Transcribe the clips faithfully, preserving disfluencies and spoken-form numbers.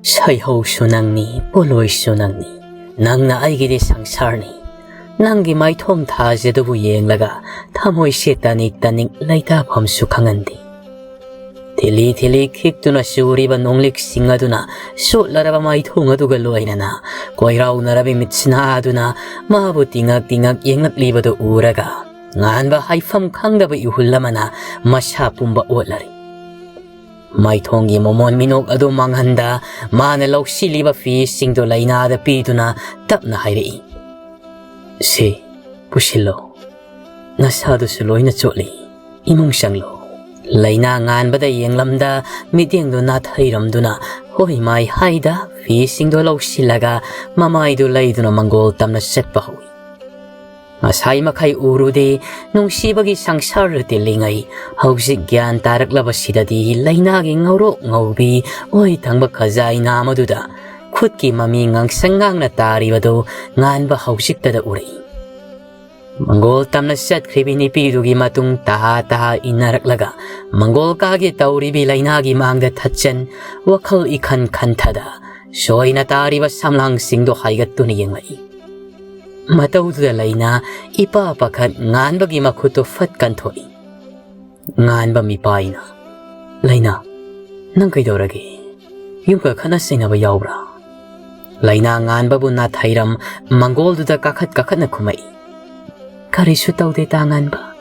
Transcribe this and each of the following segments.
ꯁꯩꯍꯧꯁꯨ ꯅꯪꯅꯤ, ꯄꯣꯠꯂꯣꯏꯁꯨ ꯅꯪꯅꯤ, ꯅꯪꯅ ꯑꯩꯒꯤꯗꯤ ꯁꯪꯁꯥꯔꯅꯤ꯫ ꯅꯪꯒꯤ ꯃꯥꯏꯊꯣꯡ ꯊꯥꯖꯗꯨꯕꯨ ꯌꯦꯡꯂꯒ ꯊꯃꯣꯏꯁꯦ ꯇꯅꯤꯛ ꯇꯅꯤꯛ ꯂꯩꯇꯥꯐꯝꯁꯨ ꯈꯪꯍꯟꯗꯦ꯫ ꯊꯤꯂꯤ ꯊꯤꯂꯤ ꯈꯤꯛꯇꯨꯅ ꯆꯨꯔꯤꯕ ꯅꯣꯡꯂꯤꯛꯁꯤꯡ ꯑꯗꯨꯅ ꯁꯣꯠꯂꯔꯕ ꯃꯥꯏꯊꯣꯡ ꯑꯗꯨꯒ ꯂꯣꯏꯅꯅ ꯀꯣꯏꯔꯥꯎꯅꯔꯕ ꯃꯤꯠꯁꯤꯅ ꯑꯗꯨꯅ ꯃꯥꯕꯨ ꯇꯤꯉꯛ ꯇꯤꯉꯛ ꯌꯦꯡꯂꯛꯂꯤꯕꯗꯨ ꯎꯔꯒ ꯉꯥꯟꯕ ꯍꯥꯏꯐꯝ ꯈꯪꯗꯕ ꯏꯍꯨꯜ ꯑꯃꯅ ꯃꯁꯥ ꯄꯨꯝꯕ ꯑꯣꯠꯂꯔꯤ꯫ ꯃꯥꯏꯊꯣꯡꯒꯤ ꯃꯃꯣꯟ ꯃꯤꯅꯣꯛ ꯑꯗꯨ ꯃꯥꯡꯍꯟꯗ ꯃꯥꯅ ꯂꯧꯁꯤꯜꯂꯤꯕ ꯐꯤꯁꯤꯡꯗꯨ ꯂꯩꯅꯥꯗ ꯄꯤꯗꯨꯅ ꯇꯞꯅ ꯍꯥꯏꯔꯛꯏ, "ꯁꯤ ꯄꯨꯁꯤꯜꯂꯣ, ꯅꯁꯥꯗꯨꯁꯨ ꯂꯣꯏꯅ ꯆꯣꯠꯂꯤ, ꯏꯃꯨꯡ ꯆꯪꯂꯣ"꯫ ꯂꯩꯅꯥ ꯉꯥꯟꯕꯗ ꯌꯦꯡꯂꯝꯗ ꯃꯤꯠꯌꯦꯡꯗꯨ ꯅꯥꯊꯩꯔꯝꯗꯨꯅ ꯍꯣꯏ ꯃꯥꯏ ꯍꯥꯏꯗ ꯐꯤꯁꯤꯡꯗꯨ ꯂꯧꯁꯤꯜꯂꯒ ꯃꯃꯥꯏꯗꯨ ꯂꯩꯗꯨꯅ ꯃꯪꯒꯣꯜ ꯇꯝꯅ ꯆꯠꯄ ꯍꯧꯏ꯫ ꯉꯁꯥꯏ ꯃꯈꯩ ꯎꯔꯨꯗꯦ ꯅꯨꯡꯁꯤꯕꯒꯤ ꯁꯪꯁꯥꯔ ꯇꯤꯜꯂꯤꯉꯩ, ꯍꯧꯖꯤꯛ ꯒ꯭ꯌꯥꯟ ꯇꯥꯔꯛꯂꯕꯁꯤꯗꯗꯤ ꯂꯩꯅꯥꯒꯤ ꯉꯧꯔꯣꯛ ꯉꯧꯕꯤ ꯑꯣꯏ ꯊꯪꯕ ꯈꯖꯥꯏ ꯅꯥꯝ ꯑꯗꯨꯗ ꯈꯨꯠꯀꯤ ꯃꯃꯤ ꯉꯥꯡꯁꯪ ꯉꯥꯡꯅ ꯇꯥꯔꯤꯕꯗꯨ ꯉꯥꯟꯕ ꯍꯧꯖꯤꯛꯇꯗ ꯎꯔꯛꯏ꯫ ꯃꯪꯒꯣꯜ ꯇꯝꯅ ꯆꯠꯈ꯭ꯔꯤꯕꯤ ꯅꯨꯄꯤꯗꯨꯒꯤ ꯃꯇꯨꯡ ꯇꯍꯥ ꯇꯍꯥ ꯏꯟꯅꯔꯛꯂꯒ ꯃꯪꯒꯣꯜ ꯀꯥꯒꯦ ꯇꯧꯔꯤꯕꯤ ꯂꯩꯅꯥꯒꯤ ꯃꯥꯡꯗ ꯊꯠꯆꯟ ꯋꯥꯈꯜ ꯏꯈꯟ ꯈꯟꯊꯗ ꯁꯣꯏꯅ ꯇꯥꯔꯤꯕ ꯁꯝꯂꯥꯡꯁꯤꯡꯗꯨ ꯍꯥꯏꯒꯠꯇꯨꯅ ꯌꯦꯡꯂꯛꯏ꯫ ꯃꯇꯧꯗꯨꯗ ꯂꯩꯅꯥ ꯏꯄꯥ ꯄꯥꯈꯠ ꯉꯥꯟꯕꯒꯤ ꯃꯈꯨꯠꯇꯨ ꯐꯠ ꯀꯟꯊꯣꯛꯏ꯫ ꯉꯥꯟꯕ ꯃꯤꯄꯥꯏꯅ, "ꯂꯩꯅꯥ, ꯅꯪ ꯀꯩꯗꯧꯔꯒꯦ? ꯌꯨꯝꯒ ꯈꯠꯅ ꯆꯩꯅꯕ ꯌꯥꯎꯕ꯭ꯔꯥ?" ꯂꯩꯅꯥ ꯉꯥꯟꯕꯕꯨ ꯅꯥꯊꯩꯔꯝ ꯃꯪꯒꯣꯜꯗꯨꯗ ꯀꯥꯈꯠ ꯀꯥꯈꯠꯅ ꯈꯨꯝꯃꯛꯏ, "ꯀꯔꯤꯁꯨ ꯇꯧꯗꯦ ꯇꯥ ꯉꯥꯟꯕ,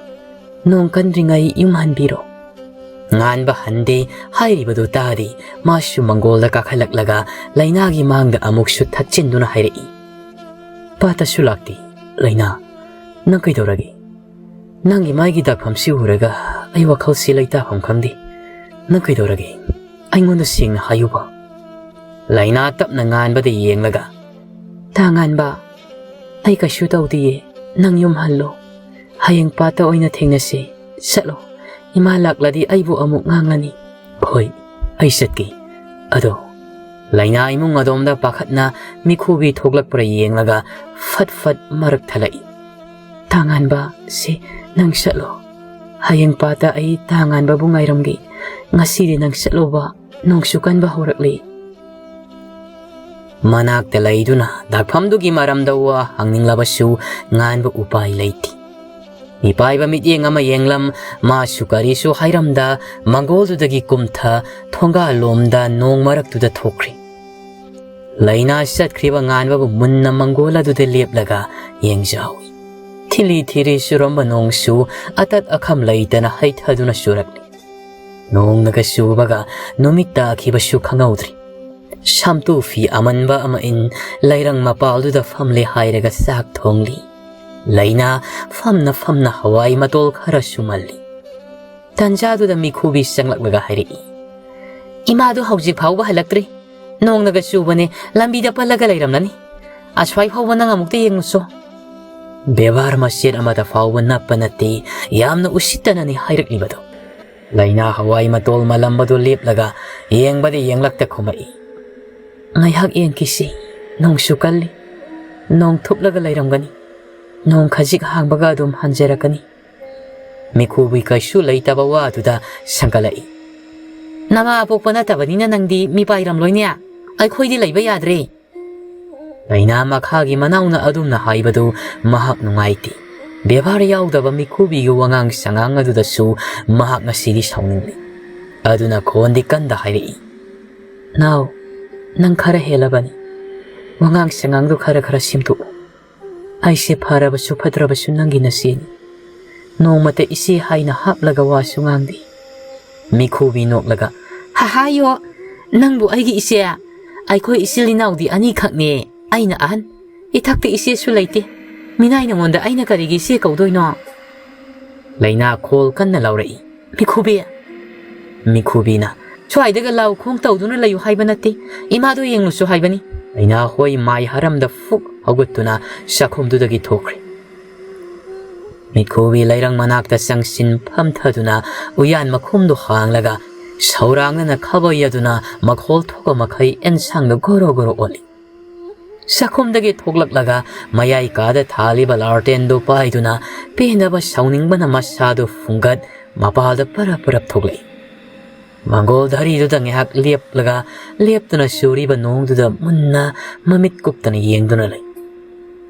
ꯅꯣꯡ ꯀꯟꯗ꯭ꯔꯤꯉꯩ ꯌꯨꯝ ꯍꯟꯕꯤꯔꯣ"꯫ ꯉꯥꯟꯕ ꯍꯟꯗꯦ ꯍꯥꯏꯔꯤꯕꯗꯨ ꯇꯥꯗꯦ, ꯃꯥꯁꯨ ꯃꯪꯒꯣꯜꯗ ꯀꯥꯈꯠꯂꯛꯂꯒ ꯂꯩꯅꯥꯒꯤ ꯃꯥꯡꯗ ꯑꯃꯨꯛꯁꯨ ꯊꯠꯆꯤꯟꯗꯨꯅ ꯍꯥꯏꯔꯛꯏ, "ꯄꯥꯇꯁꯨ ꯂꯥꯛꯇꯦ꯫ ꯂꯩꯅꯥ, ꯅꯪ ꯀꯩꯗꯧꯔꯒꯦ? ꯅꯪꯒꯤ ꯃꯥꯏꯒꯤ ꯗꯥꯛꯐꯝꯁꯤ ꯎꯔꯒ ꯑꯩ ꯋꯥꯈꯜꯁꯤ ꯂꯩꯇꯥꯐꯝ ꯈꯪꯗꯦ꯫ ꯅꯪ ꯀꯩꯗꯧꯔꯒꯦ? ꯑꯩꯉꯣꯟꯗ ꯁꯦꯡꯅ ꯍꯥꯏꯌꯨꯕ"꯫ ꯂꯩꯅꯥ ꯇꯞꯅ ꯉꯥꯟꯕꯗ ꯌꯦꯡꯂꯒ, "ꯇꯥ ꯉꯥꯟꯕ, ꯑꯩ ꯀꯩꯁꯨ ꯇꯧꯗꯤꯌꯦ꯫ ꯅꯪ ꯌꯨꯝ ꯍꯜꯂꯣ꯫ ꯍꯌꯦꯡ ꯄꯥꯠꯇ ꯑꯣꯏꯅ ꯊꯦꯡꯅꯁꯤ꯫ ꯆꯠꯂꯣ꯫ ꯏꯃꯥ ꯂꯥꯛꯂꯗꯤ ꯑꯩꯕꯨ ꯑꯃꯨꯛ ꯉꯥꯡꯂꯅꯤ"꯫ "ꯍꯣꯏ, ꯑꯩ ꯆꯠꯀꯦ꯫ ꯑꯗꯣ"꯫ ꯂꯩꯅꯥ ꯏꯃꯨꯡ ꯑꯗꯣꯝꯗ ꯄꯥꯈꯠꯅ ꯃꯤꯈꯨꯕꯤ ꯊꯣꯛꯂꯛꯄ꯭ꯔꯥ ꯌꯦꯡꯂꯒ ꯐꯠ ꯐꯠ ꯃꯔꯛ ꯊꯠꯂꯛꯏ꯫ "ꯇꯥ ꯉꯥꯟꯕ, ꯁꯦ, ꯅꯪ ꯆꯠꯂꯣ꯫ ꯍꯌꯦꯡ ꯄꯥꯠꯇ ꯑꯩ ꯇꯥ ꯉꯥꯟꯕꯕꯨ ꯉꯥꯏꯔꯝꯒꯦ꯫ ꯉꯁꯤꯗꯤ ꯅꯪ ꯆꯠꯂꯣꯕ꯫ ꯅꯣꯡꯁꯨ ꯀꯟꯕ ꯍꯧꯔꯛꯂꯦ"꯫ ꯃꯅꯥꯛꯇ ꯂꯩꯗꯨꯅ ꯗꯥꯛꯐꯝꯗꯨꯒꯤ ꯃꯔꯝꯗ ꯋꯥ ꯍꯪꯅꯤꯡꯂꯕꯁꯨ ꯉꯥꯟꯕ ꯎꯄꯥꯏ ꯂꯩꯇꯦ꯫ ꯃꯤꯄꯥꯏꯕ ꯃꯤꯠꯌꯦꯡ ꯑꯃ ꯌꯦꯡꯂꯝ, ꯃꯥꯁꯨ ꯀꯔꯤꯁꯨ ꯍꯥꯏꯔꯝꯗ ꯃꯪꯒꯣꯜꯗꯨꯗꯒꯤ ꯀꯨꯝꯊ ꯊꯣꯡꯒꯥꯜꯂꯣꯝꯗ ꯅꯣꯡ ꯃꯔꯛꯇꯨꯗ ꯊꯣꯛꯈ꯭ꯔꯦ꯫ ꯂꯩꯅꯥ ꯆꯠꯈ꯭ꯔꯤꯕ ꯉꯥꯟꯕꯕꯨ ꯃꯨꯟꯅ ꯃꯪꯒꯣꯜ ꯑꯗꯨꯗ ꯂꯦꯞꯂꯒ ꯌꯦꯡꯖꯍꯧꯏ꯫ ꯊꯤꯂꯤ ꯊꯤꯔꯤ ꯆꯨꯔꯝꯕ ꯅꯣꯡꯁꯨ ꯑꯇꯠ ꯑꯈꯝ ꯂꯩꯇꯅ ꯍꯩꯊꯗꯨꯅ ꯆꯨꯔꯛꯂꯤ꯫ ꯅꯣꯡꯅꯒ ꯆꯨꯕꯒ ꯅꯨꯃꯤꯠ ꯇꯥꯈꯤꯕꯁꯨ ꯈꯪꯍꯧꯗ꯭ꯔꯤ꯫ ꯁꯝꯇꯨ ꯐꯤ ꯑꯃꯟꯕ ꯑꯃ ꯏꯟ ꯂꯩꯔꯪ ꯃꯄꯥꯜꯗꯨꯗ ꯐꯝꯂꯦ ꯍꯥꯏꯔꯒ ꯆꯥꯛ ꯊꯣꯡꯂꯤ꯫ ꯂꯩꯅꯥ ꯐꯝꯅ ꯐꯝꯅ ꯍꯋꯥꯏ ꯃꯇꯣꯜ ꯈꯔ ꯁꯨꯃꯜꯂꯤ꯫ ꯇꯟꯖꯥꯗꯨꯗ ꯃꯤꯈꯨꯕꯤ ꯆꯪꯂꯛꯂꯒ ꯍꯥꯏꯔꯛꯏ, "ꯏꯃꯥꯗꯨ ꯍꯧꯖꯤꯛ ꯐꯥꯎꯕ ꯍꯜꯂꯛꯇ꯭ꯔꯤ꯫ ꯅꯣꯡꯅꯒ ꯆꯨꯕꯅꯦ, ꯂꯝꯕꯤꯗ ꯄꯜꯂꯒ ꯂꯩꯔꯝꯂꯅꯤ꯫ ꯑꯁ꯭ꯋꯥꯏ ꯐꯥꯎꯕ ꯅꯪ ꯑꯃꯨꯛꯇ ꯌꯦꯡꯉꯨꯆꯣ꯫" ꯕꯦꯕꯥꯔ ꯃꯆꯦꯠ ꯑꯃꯗ ꯐꯥꯎꯕ ꯅꯞꯄ ꯅꯠꯇꯦ, ꯌꯥꯝꯅ ꯎꯁꯤꯠꯇꯅꯅꯤ ꯍꯥꯏꯔꯛꯂꯤꯕꯗꯣ꯫ ꯂꯩꯅꯥ ꯍꯋꯥꯏ ꯃꯇꯣꯜ ꯃꯥꯜꯂꯝꯕꯗꯨ ꯂꯦꯞꯂꯒ ꯌꯦꯡꯕꯗꯤ ꯌꯦꯡꯂꯛꯇ ꯈꯨꯝꯃꯛꯏ, "ꯉꯥꯏꯍꯥꯛ ꯌꯦꯡꯈꯤꯁꯤ, ꯅꯣꯡꯁꯨ ꯀꯜꯂꯤ꯫ ꯅꯣꯡ ꯊꯨꯞꯂꯒ ꯂꯩꯔꯝꯒꯅꯤ꯫ ꯅꯣꯡ ꯈꯖꯤꯛ ꯍꯥꯡꯕꯒ ꯑꯗꯨꯝ ꯍꯟꯖꯔꯛꯀꯅꯤ꯫" ꯃꯤꯈꯨꯕꯤ ꯀꯩꯁꯨ ꯂꯩꯇꯕ ꯋꯥꯗꯨꯗ ꯁꯪꯒꯠꯂꯛꯏ, "ꯅꯃꯥ ꯑꯄꯣꯛꯄ ꯅꯠꯇꯕꯅꯤꯅ ꯅꯪꯗꯤ ꯃꯤꯄꯥꯏꯔꯝꯂꯣꯏꯅꯦ꯫ ꯑꯩꯈꯣꯏꯗꯤ ꯂꯩꯕ ꯌꯥꯗ꯭ꯔꯦ꯫" ꯂꯩꯅꯥ ꯃꯈꯥꯒꯤ ꯃꯅꯥꯎꯅ ꯑꯗꯨꯝꯅ ꯍꯥꯏꯕꯗꯨ ꯃꯍꯥꯛ ꯅꯨꯡꯉꯥꯏꯇꯦ꯫ ꯕꯦꯕꯥꯔ ꯌꯥꯎꯗꯕ ꯃꯤꯈꯨꯕꯤꯒꯤ ꯋꯥꯉꯥꯡ ꯁꯉꯥꯡ ꯑꯗꯨꯗꯁꯨ ꯃꯍꯥꯛ ꯉꯁꯤꯗꯤ ꯁꯥꯎꯅꯤꯡꯂꯤ꯫ ꯑꯗꯨꯅ ꯈꯣꯟꯗꯤ ꯀꯟꯗ ꯍꯥꯏꯔꯛꯏ, "ꯅꯥꯎ, ꯅꯪ ꯈꯔ ꯍꯦꯜꯂꯕꯅꯤ꯫ ꯋꯥꯉꯥꯡ ꯁꯉꯥꯡꯗꯨ ꯈꯔ ꯈꯔ ꯁꯦꯝꯗꯣꯛꯎ꯫ ꯑꯩꯁꯦ ꯐꯔꯕꯁꯨ ꯐꯠꯇ꯭ꯔꯕꯁꯨ ꯅꯪꯒꯤ ꯅꯆꯦꯅꯤ꯫ ꯅꯣꯡꯃꯇ ꯏꯆꯦ ꯍꯥꯏꯅ ꯍꯥꯞꯂꯒ ꯋꯥꯁꯨ ꯉꯥꯡꯗꯦ꯫" ꯃꯤꯈꯨꯕꯤ ꯅꯣꯛꯂꯒ, "ꯍꯥꯍꯥꯌꯣ, ꯅꯪꯕꯨ ꯑꯩꯒꯤ ꯏꯆꯦ? ꯑꯩꯈꯣꯏ ꯏꯆꯤꯜ ꯏꯅꯥꯎꯗꯤ ꯑꯅꯤꯈꯛꯅꯦ꯫ ꯑꯩꯅ ꯑꯍꯟ, ꯏꯊꯛꯇ ꯏꯆꯦꯁꯨ ꯂꯩꯇꯦ꯫ ꯃꯤꯅꯥꯏ ꯅꯉꯣꯟꯗ ꯑꯩꯅ ꯀꯔꯤꯒꯤ ꯏꯆꯦ ꯀꯧꯗꯣꯏꯅꯣ?" ꯂꯩꯅꯥ ꯈꯣꯜ ꯀꯟꯅ ꯂꯥꯎꯔꯛꯏ, "ꯃꯤꯈꯨꯕꯤ!" ꯃꯤꯈꯨꯕꯤꯅ, "ꯁ꯭ꯋꯥꯏꯗꯒ ꯂꯥꯎ ꯈꯣꯡ ꯇꯧꯗꯨꯅ ꯂꯩꯌꯨ ꯍꯥꯏꯕ ꯅꯠꯇꯦ, ꯏꯃꯥꯗꯣ ꯌꯦꯡꯂꯨꯁꯨ ꯍꯥꯏꯕꯅꯤ꯫" ꯂꯩꯅꯥ ꯍꯣꯏ ꯃꯥꯏ ꯍꯔꯝꯗ ꯐꯨꯛ ꯍꯧꯒꯠꯇꯨꯅ ꯆꯥꯛꯈꯨꯝꯗꯨꯗꯒꯤ ꯊꯣꯛꯈ꯭ꯔꯦ꯫ ꯃꯤꯈꯨꯕꯤ ꯂꯩꯔꯪ ꯃꯅꯥꯛꯇ ꯆꯪꯁꯤꯟ ꯐꯝꯊꯗꯨꯅ ꯎꯌꯥꯟ ꯃꯈꯨꯝꯗꯨ ꯍꯥꯡꯂꯒ ꯁꯧꯔꯥꯡꯅꯅ ꯈꯥꯕꯩ ꯑꯗꯨꯅ ꯃꯈꯣꯜ ꯊꯣꯛꯄ ꯃꯈꯩ ꯑꯦꯟꯁꯥꯡꯗ ꯒꯣꯔꯣ ꯒꯣꯔꯣ ꯑꯣꯠꯂꯤ꯫ ꯆꯥꯛꯈꯨꯝꯗꯒꯤ ꯊꯣꯛꯂꯛꯂꯒ ꯃꯌꯥꯏ ꯀꯥꯗ ꯊꯥꯜꯂꯤꯕ ꯂꯥꯔꯇꯦꯟꯗꯨ ꯄꯥꯏꯗꯨꯅ ꯄꯦꯟꯗꯕ ꯁꯥꯎꯅꯤꯡꯕꯅ ꯃꯁꯥꯗꯨ ꯐꯨꯡꯒꯠ ꯃꯄꯥꯜꯗ ꯄꯔꯞ ꯄꯔꯞ ꯊꯣꯛꯂꯛꯏ꯫ ꯃꯪꯒꯣꯜ ꯙꯔꯤꯗꯨꯗ ꯉꯥꯏꯍꯥꯛ ꯂꯦꯞꯂꯒ, ꯂꯦꯞꯇꯨꯅ ꯆꯨꯔꯤꯕ ꯅꯣꯡꯗꯨꯗ ꯃꯨꯟꯅ ꯃꯃꯤꯠ ꯀꯨꯞꯇꯅ ꯌꯦꯡꯗꯨꯅ ꯂꯩ꯫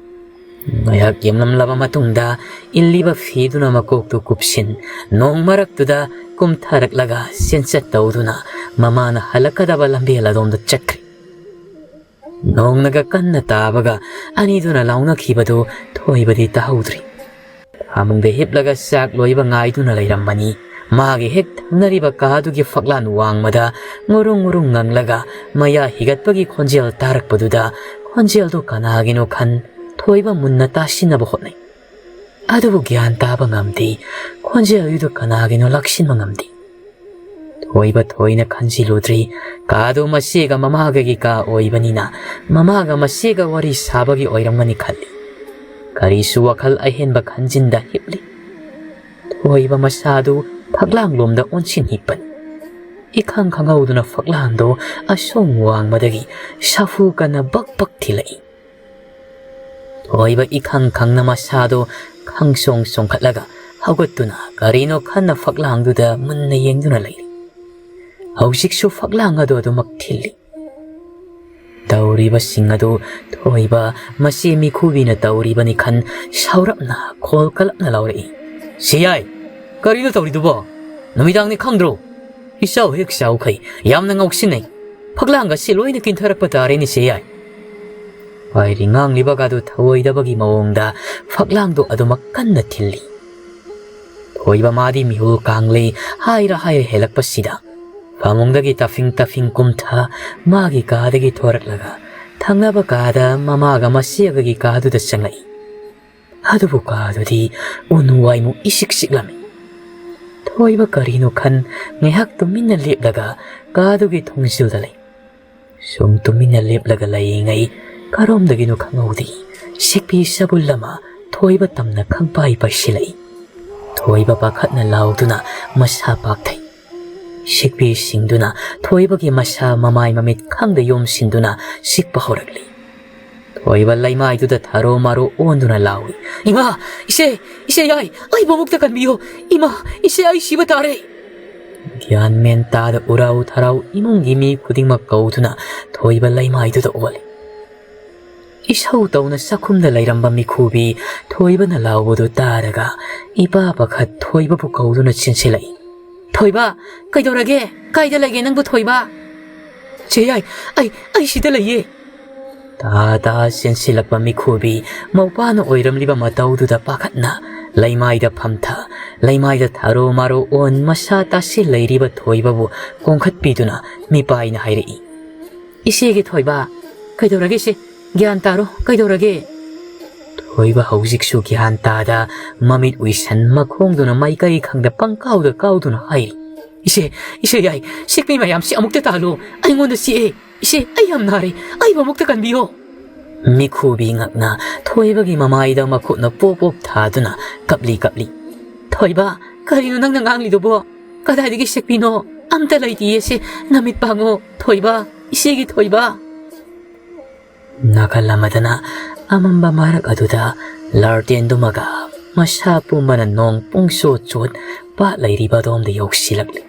ꯉꯥꯏꯍꯥꯛ ꯌꯦꯡꯂꯝꯂꯕ ꯃꯇꯨꯡꯗ ꯏꯜꯂꯤꯕ ꯐꯤꯗꯨꯅ ꯃꯀꯣꯛꯇꯨ ꯀꯨꯞꯁꯤꯟ, ꯅꯣꯡ ꯃꯔꯛꯇꯨꯗ ꯀꯨꯝꯊꯔꯛꯂꯒ ꯆꯦꯟꯆꯠ ꯇꯧꯗꯨꯅ ꯃꯃꯥꯅ ꯍꯜꯂꯛꯀꯗꯕ ꯂꯝꯕꯦꯜ ꯑꯗꯣꯝꯗ ꯆꯠꯈ꯭ꯔꯦ꯫ ꯅꯣꯡꯅꯒ ꯀꯟꯅ ꯇꯥꯕꯒ ꯑꯅꯤꯗꯨꯅ ꯂꯥꯎꯅꯈꯤꯕꯗꯨ ꯊꯣꯏꯕꯗꯤ ꯇꯥꯍꯧꯗ꯭ꯔꯤ꯫ ꯐꯃꯨꯡꯗ ꯍꯤꯞꯂꯒ ꯆꯥꯛ ꯂꯣꯏꯕ ꯉꯥꯏꯗꯨꯅ ꯂꯩꯔꯝꯕꯅꯤ꯫ ꯃꯥꯒꯤ ꯍꯦꯛ ꯊꯪꯅꯔꯤꯕ ꯀꯥꯗꯨꯒꯤ ꯐꯛꯂꯥꯟ ꯋꯥꯡꯃꯗ ꯉꯨꯔꯨꯡ ꯉꯨꯔꯨꯡ ꯉꯪꯂꯒ ꯃꯌꯥ ꯍꯤꯒꯠꯄꯒꯤ ꯈꯣꯟꯖꯦꯜ ꯇꯥꯔꯛꯄꯗꯨꯗ, ꯈꯣꯟꯖꯦꯜꯗꯨ ꯀꯅꯥꯒꯤꯅꯣ ꯈꯟ ꯊꯣꯏꯕ ꯃꯨꯟꯅ ꯇꯥꯁꯤꯟꯅꯕ ꯍꯣꯠꯅꯩ꯫ ꯑꯗꯨꯕꯨ ꯒ꯭ꯌꯥꯟ ꯇꯥꯕ ꯉꯝꯗꯦ꯫ ꯈꯣꯟꯖꯦꯜꯗꯨ ꯀꯅꯥꯒꯤꯅꯣ ꯂꯥꯛꯁꯤꯟꯕ ꯉꯝꯗꯦ꯫ ꯊꯣꯏꯕ ꯊꯣꯏꯅ ꯈꯟꯖꯤꯜꯂꯨꯗ꯭ꯔꯤ꯫ ꯀꯥꯗꯨ ꯃꯆꯦꯒ ꯃꯃꯥꯒꯒꯤ ꯀꯥ ꯑꯣꯏꯕꯅꯤꯅ, ꯃꯃꯥꯒ ꯃꯆꯦꯒ ꯋꯥꯔꯤ ꯁꯥꯕꯒꯤ ꯑꯣꯏꯔꯝꯒꯅꯤ ꯈꯜꯂꯤ꯫ ꯀꯔꯤꯁꯨ ꯋꯥꯈꯜ ꯑꯍꯦꯟꯕ ꯈꯟꯖꯤꯟꯗ ꯍꯤꯞꯂꯤ꯫ ꯊꯣꯏꯕ ꯃꯁꯥꯗꯨ ꯐꯛꯂꯥꯡꯂꯣꯝꯗ ꯑꯣꯟꯁꯤꯟ ꯍꯤꯞꯄꯅꯤ꯫ ꯏꯈꯪ ꯈꯪꯍꯧꯗꯅ ꯐꯛꯂꯥꯡꯗꯣ ꯑꯁꯣꯝ ꯋꯥꯡꯃꯗꯒꯤ ꯁꯥꯐꯨ ꯀꯟꯅ ꯕꯛ ꯕꯛ ꯊꯤꯜꯂꯛꯏ꯫ ꯊꯣꯏꯕ ꯏꯈꯪ ꯈꯪꯅ ꯃꯁꯥꯗꯣ ꯈꯪꯆꯣꯡ ꯆꯣꯡꯈꯠꯂꯒ ꯍꯧꯒꯠꯇꯨꯅ ꯀꯔꯤꯅꯣ ꯈꯟꯅ ꯐꯛꯂꯥꯡꯗꯨꯗ ꯃꯨꯟꯅ ꯌꯦꯡꯗꯨꯅ ꯂꯩꯔꯤ꯫ ꯍꯧꯖꯤꯛꯁꯨ ꯐꯛꯂꯥꯡ ꯑꯗꯨ ꯑꯗꯨꯃꯛ ꯊꯤꯜꯂꯤ꯫ ꯇꯧꯔꯤꯕꯁꯤꯡ ꯑꯗꯨ ꯊꯣꯏꯕ ꯃꯆꯦ ꯃꯤꯈꯨꯕꯤꯅ ꯇꯧꯔꯤꯕꯅꯤ ꯈꯟ ꯁꯥꯎꯔꯞꯅ ꯈꯣꯜ ꯀꯜꯂꯞꯅ ꯂꯥꯎꯔꯛꯏ꯫ "ꯁꯦꯌꯥꯏ, ꯀꯔꯤꯅꯣ ꯇꯧꯔꯤꯗꯨꯕꯣ? ꯅꯨꯃꯤꯗꯥꯡꯅꯤ ꯈꯪꯗ꯭ꯔꯣ? ꯏꯆꯥꯎ ꯍꯦꯛ ꯆꯥꯎꯈꯩ ꯌꯥꯝꯅ ꯉꯥꯎꯁꯤꯟꯅꯩ꯫ ꯐꯛꯂꯥꯡꯒꯁꯤ ꯂꯣꯏꯅ ꯀꯤꯟꯊꯔꯛꯄ ꯇꯥꯔꯦꯅꯦ ꯁꯦꯌꯥꯏ"꯫ ꯍꯥꯏꯔꯤ ꯉꯥꯡꯂꯤꯕꯒꯗꯨ ꯊꯧꯑꯣꯏꯗꯕꯒꯤ ꯃꯑꯣꯡꯗ ꯐꯛꯂꯥꯡꯗꯣ ꯑꯗꯨꯃꯛ ꯀꯟꯅ ꯊꯤꯜꯂꯤ꯫ ꯊꯣꯏꯕ ꯃꯥꯗꯤ ꯃꯤꯍꯨꯜ ꯀꯥꯡꯂꯩ ꯍꯥꯏꯔ ꯍꯥꯏꯔ ꯍꯦꯜꯂꯛꯄꯁꯤꯗ ꯐꯃꯨꯡꯗꯒꯤ ꯇꯐꯤꯡ ꯇꯐꯤꯡ ꯀꯨꯝꯊ ꯃꯥꯒꯤ ꯀꯥꯗꯒꯤ ꯊꯣꯔꯛꯂꯒ ꯊꯪꯅꯕ ꯀꯥꯗ ꯃꯃꯥꯒ ꯃꯆꯦꯒꯒꯤ ꯀꯥꯗꯨꯗ ꯆꯪꯂꯛꯏ꯫ ꯑꯗꯨꯕꯨ ꯀꯥꯗꯨꯗꯤ ꯎꯟ ꯋꯥꯏꯃꯨꯛ ꯏꯁꯤꯛ ꯁꯤꯛꯂꯝꯃꯤ꯫ ꯊꯣꯏꯕ ꯀꯔꯤꯅꯣ ꯈꯟ ꯉꯥꯏꯍꯥꯛ ꯇꯨꯃꯤꯟꯅ ꯂꯦꯞꯂꯒ ꯀꯥꯗꯨꯒꯤ ꯊꯣꯡꯖꯤꯜꯗ ꯂꯩ꯫ ꯁꯨꯝ ꯇꯨꯃꯤꯟꯅ ꯂꯦꯞꯂꯒ ꯂꯩꯔꯤꯉꯩ ꯀꯔꯣꯝꯗꯒꯤꯅꯣ ꯈꯪꯍꯧꯗꯦ ꯁꯤꯛꯄꯤ ꯁꯕꯨꯜ ꯑꯃ ꯊꯣꯏꯕ ꯇꯝꯅ ꯈꯪꯄꯥꯏ ꯄꯥꯏꯁꯤꯜꯂꯛꯏ꯫ ꯊꯣꯏꯕ ꯄꯥꯈꯠꯅ ꯂꯥꯎꯗꯨꯅ ꯃꯁꯥ ꯄꯥꯛꯊꯩ꯫ ꯁꯤꯛꯄꯤꯁꯤꯡꯗꯨꯅ ꯊꯣꯏꯕꯒꯤ ꯃꯁꯥ ꯃꯃꯥꯏ ꯃꯃꯤꯠ ꯈꯪꯗ ꯌꯣꯝꯁꯤꯟꯗꯨꯅ ꯁꯤꯛꯄ ꯍꯧꯔꯛꯂꯤ꯫ ꯊꯣꯏꯕ ꯂꯩꯃꯥꯏꯗꯨꯗ ꯊꯥꯔꯣ ꯃꯥꯔꯣ ꯑꯣꯟꯗꯨꯅ ꯂꯥꯎꯏ, "ꯏꯃꯥ! ꯏꯆꯦ! ꯏꯆꯦ ꯌꯥꯏ! ꯑꯩꯕꯨ ꯑꯃꯨꯛꯇ ꯀꯟꯕꯤꯌꯨ! ꯏꯃꯥ! ꯏꯆꯦ, ꯑꯩ ꯁꯤꯕ ꯇꯥꯔꯦ!" ꯒ꯭ꯌꯥꯟ ꯃꯦꯟ ꯇꯥꯗ ꯎꯔꯥꯎ ꯊꯔꯥꯎ ꯏꯃꯨꯡꯒꯤ ꯃꯤ ꯈꯨꯗꯤꯡꯃꯛ ꯀꯧꯗꯨꯅ ꯊꯣꯏꯕ ꯂꯩꯃꯥꯏꯗꯨꯗ ꯑꯣꯜꯂꯤ꯫ ꯏꯁꯧ ꯇꯧꯅ ꯆꯥꯛꯈꯨꯝꯗ ꯂꯩꯔꯝꯕ ꯃꯤꯈꯨꯕꯤ ꯊꯣꯏꯕꯅ ꯂꯥꯎꯕꯗꯨ ꯇꯥꯔꯒ ꯏꯄꯥ ꯄꯥꯈꯠ ꯊꯣꯏꯕꯕꯨ ꯀꯧꯗꯨꯅ ꯆꯦꯟꯁꯤꯜꯂꯛꯏ꯫ "ꯊꯣꯏꯕ, ꯀꯩꯗꯧꯔꯒꯦ? ꯀꯥꯏꯗ ꯂꯩꯒꯦ ꯅꯪꯕꯨ, ꯊꯣꯏꯕ?" "ꯆꯦ ꯌꯥꯏ, ꯑꯩ, ꯑꯩ ꯁꯤꯗ ꯂꯩꯌꯦ!" ꯇꯥ ꯇꯥ ꯆꯦꯟꯁꯤꯜꯂꯛꯄ ꯃꯤꯈꯨꯕꯤ ꯃꯧꯄꯥꯅ ꯑꯣꯏꯔꯝꯂꯤꯕ ꯃꯇꯧꯗꯨꯗ ꯄꯥꯈꯠꯅ ꯂꯩꯃꯥꯏꯗ ꯐꯝꯊ, ꯂꯩꯃꯥꯏꯗ ꯊꯥꯔꯣ ꯃꯥꯔꯣ ꯑꯣꯟ ꯃꯁꯥ ꯇꯥꯁꯤꯜ ꯂꯩꯔꯤꯕ ꯊꯣꯏꯕꯕꯨ ꯀꯣꯡꯈꯠꯄꯤꯗꯨꯅ ꯃꯤꯄꯥꯏꯅ ꯍꯥꯏꯔꯛꯏ꯫ "ꯏꯆꯦꯒꯤ ꯊꯣꯏꯕ, ꯀꯩꯗꯧꯔꯒꯦ ꯏꯆꯦ? ꯒ꯭ꯌꯥꯟ ꯇꯥꯔꯣ, ꯀꯩꯗꯧꯔꯒꯦ?" ꯊꯣꯏꯕ ꯍꯧꯖꯤꯛꯁꯨ ꯒ꯭ꯌꯥꯟ ꯇꯥꯗ ꯃꯃꯤꯠ ꯎꯏꯁꯟ ꯃꯈꯣꯡꯗꯨꯅ ꯃꯥꯏꯀꯩ ꯈꯪꯗ ꯄꯪꯀꯥꯎꯗ ꯀꯥꯎꯗꯨꯅ ꯍꯥꯏꯔꯤ꯫ "ꯏꯆꯦ, ꯏꯆꯦ ꯌꯥꯏ, ꯁꯤꯛꯄꯤ ꯃꯌꯥꯝꯁꯤ ꯑꯃꯨꯛꯇ ꯇꯥꯍꯜꯂꯣ, ꯑꯩꯉꯣꯟꯗ ꯆꯤꯛꯑꯦ꯫ ꯏꯆꯦ, ꯑꯩ ꯌꯥꯝ ꯅꯥꯔꯦ, ꯑꯩꯕꯨ ꯑꯃꯨꯛꯇ ꯀꯟꯕꯤꯌꯣ!" ꯃꯤꯈꯨꯕꯤ ꯉꯛꯅ ꯊꯣꯏꯕꯒꯤ ꯃꯃꯥꯏꯗ ꯃꯈꯨꯠꯅ ꯄꯣꯞ ꯄꯣꯞ ꯊꯥꯗꯨꯅ ꯀꯞꯂꯤ ꯀꯞꯂꯤ꯫ "ꯊꯣꯏꯕ, ꯀꯔꯤꯅꯣ ꯅꯪꯅ ꯉꯥꯡꯂꯤꯗꯨꯕꯣ? ꯀꯗꯥꯏꯗꯒꯤ ꯁꯤꯛꯄꯤꯅꯣ? ꯑꯝꯇ ꯂꯩꯇꯤꯌꯦ ꯁꯦ, ꯅꯃꯤꯠ ꯄꯥꯡꯉꯣ, ꯊꯣꯏꯕ, ꯏꯆꯦꯒꯤ ꯊꯣꯏꯕ!" ꯅꯥꯀꯜ ꯑꯃꯗꯅ ꯑꯃꯝꯕ ꯃꯔꯛ ꯑꯗꯨꯗ ꯂꯥꯔꯇꯦꯟꯗꯨꯃꯒ ꯃꯁꯥ ꯄꯨꯝꯕꯅ ꯅꯣꯡ ꯄꯨꯡꯆꯣꯠ ꯆꯣꯠ ꯄꯥꯠ ꯂꯩꯔꯤꯕ ꯑꯗꯣꯝꯗ ꯌꯧꯁꯤꯜꯂꯛꯂꯤ꯫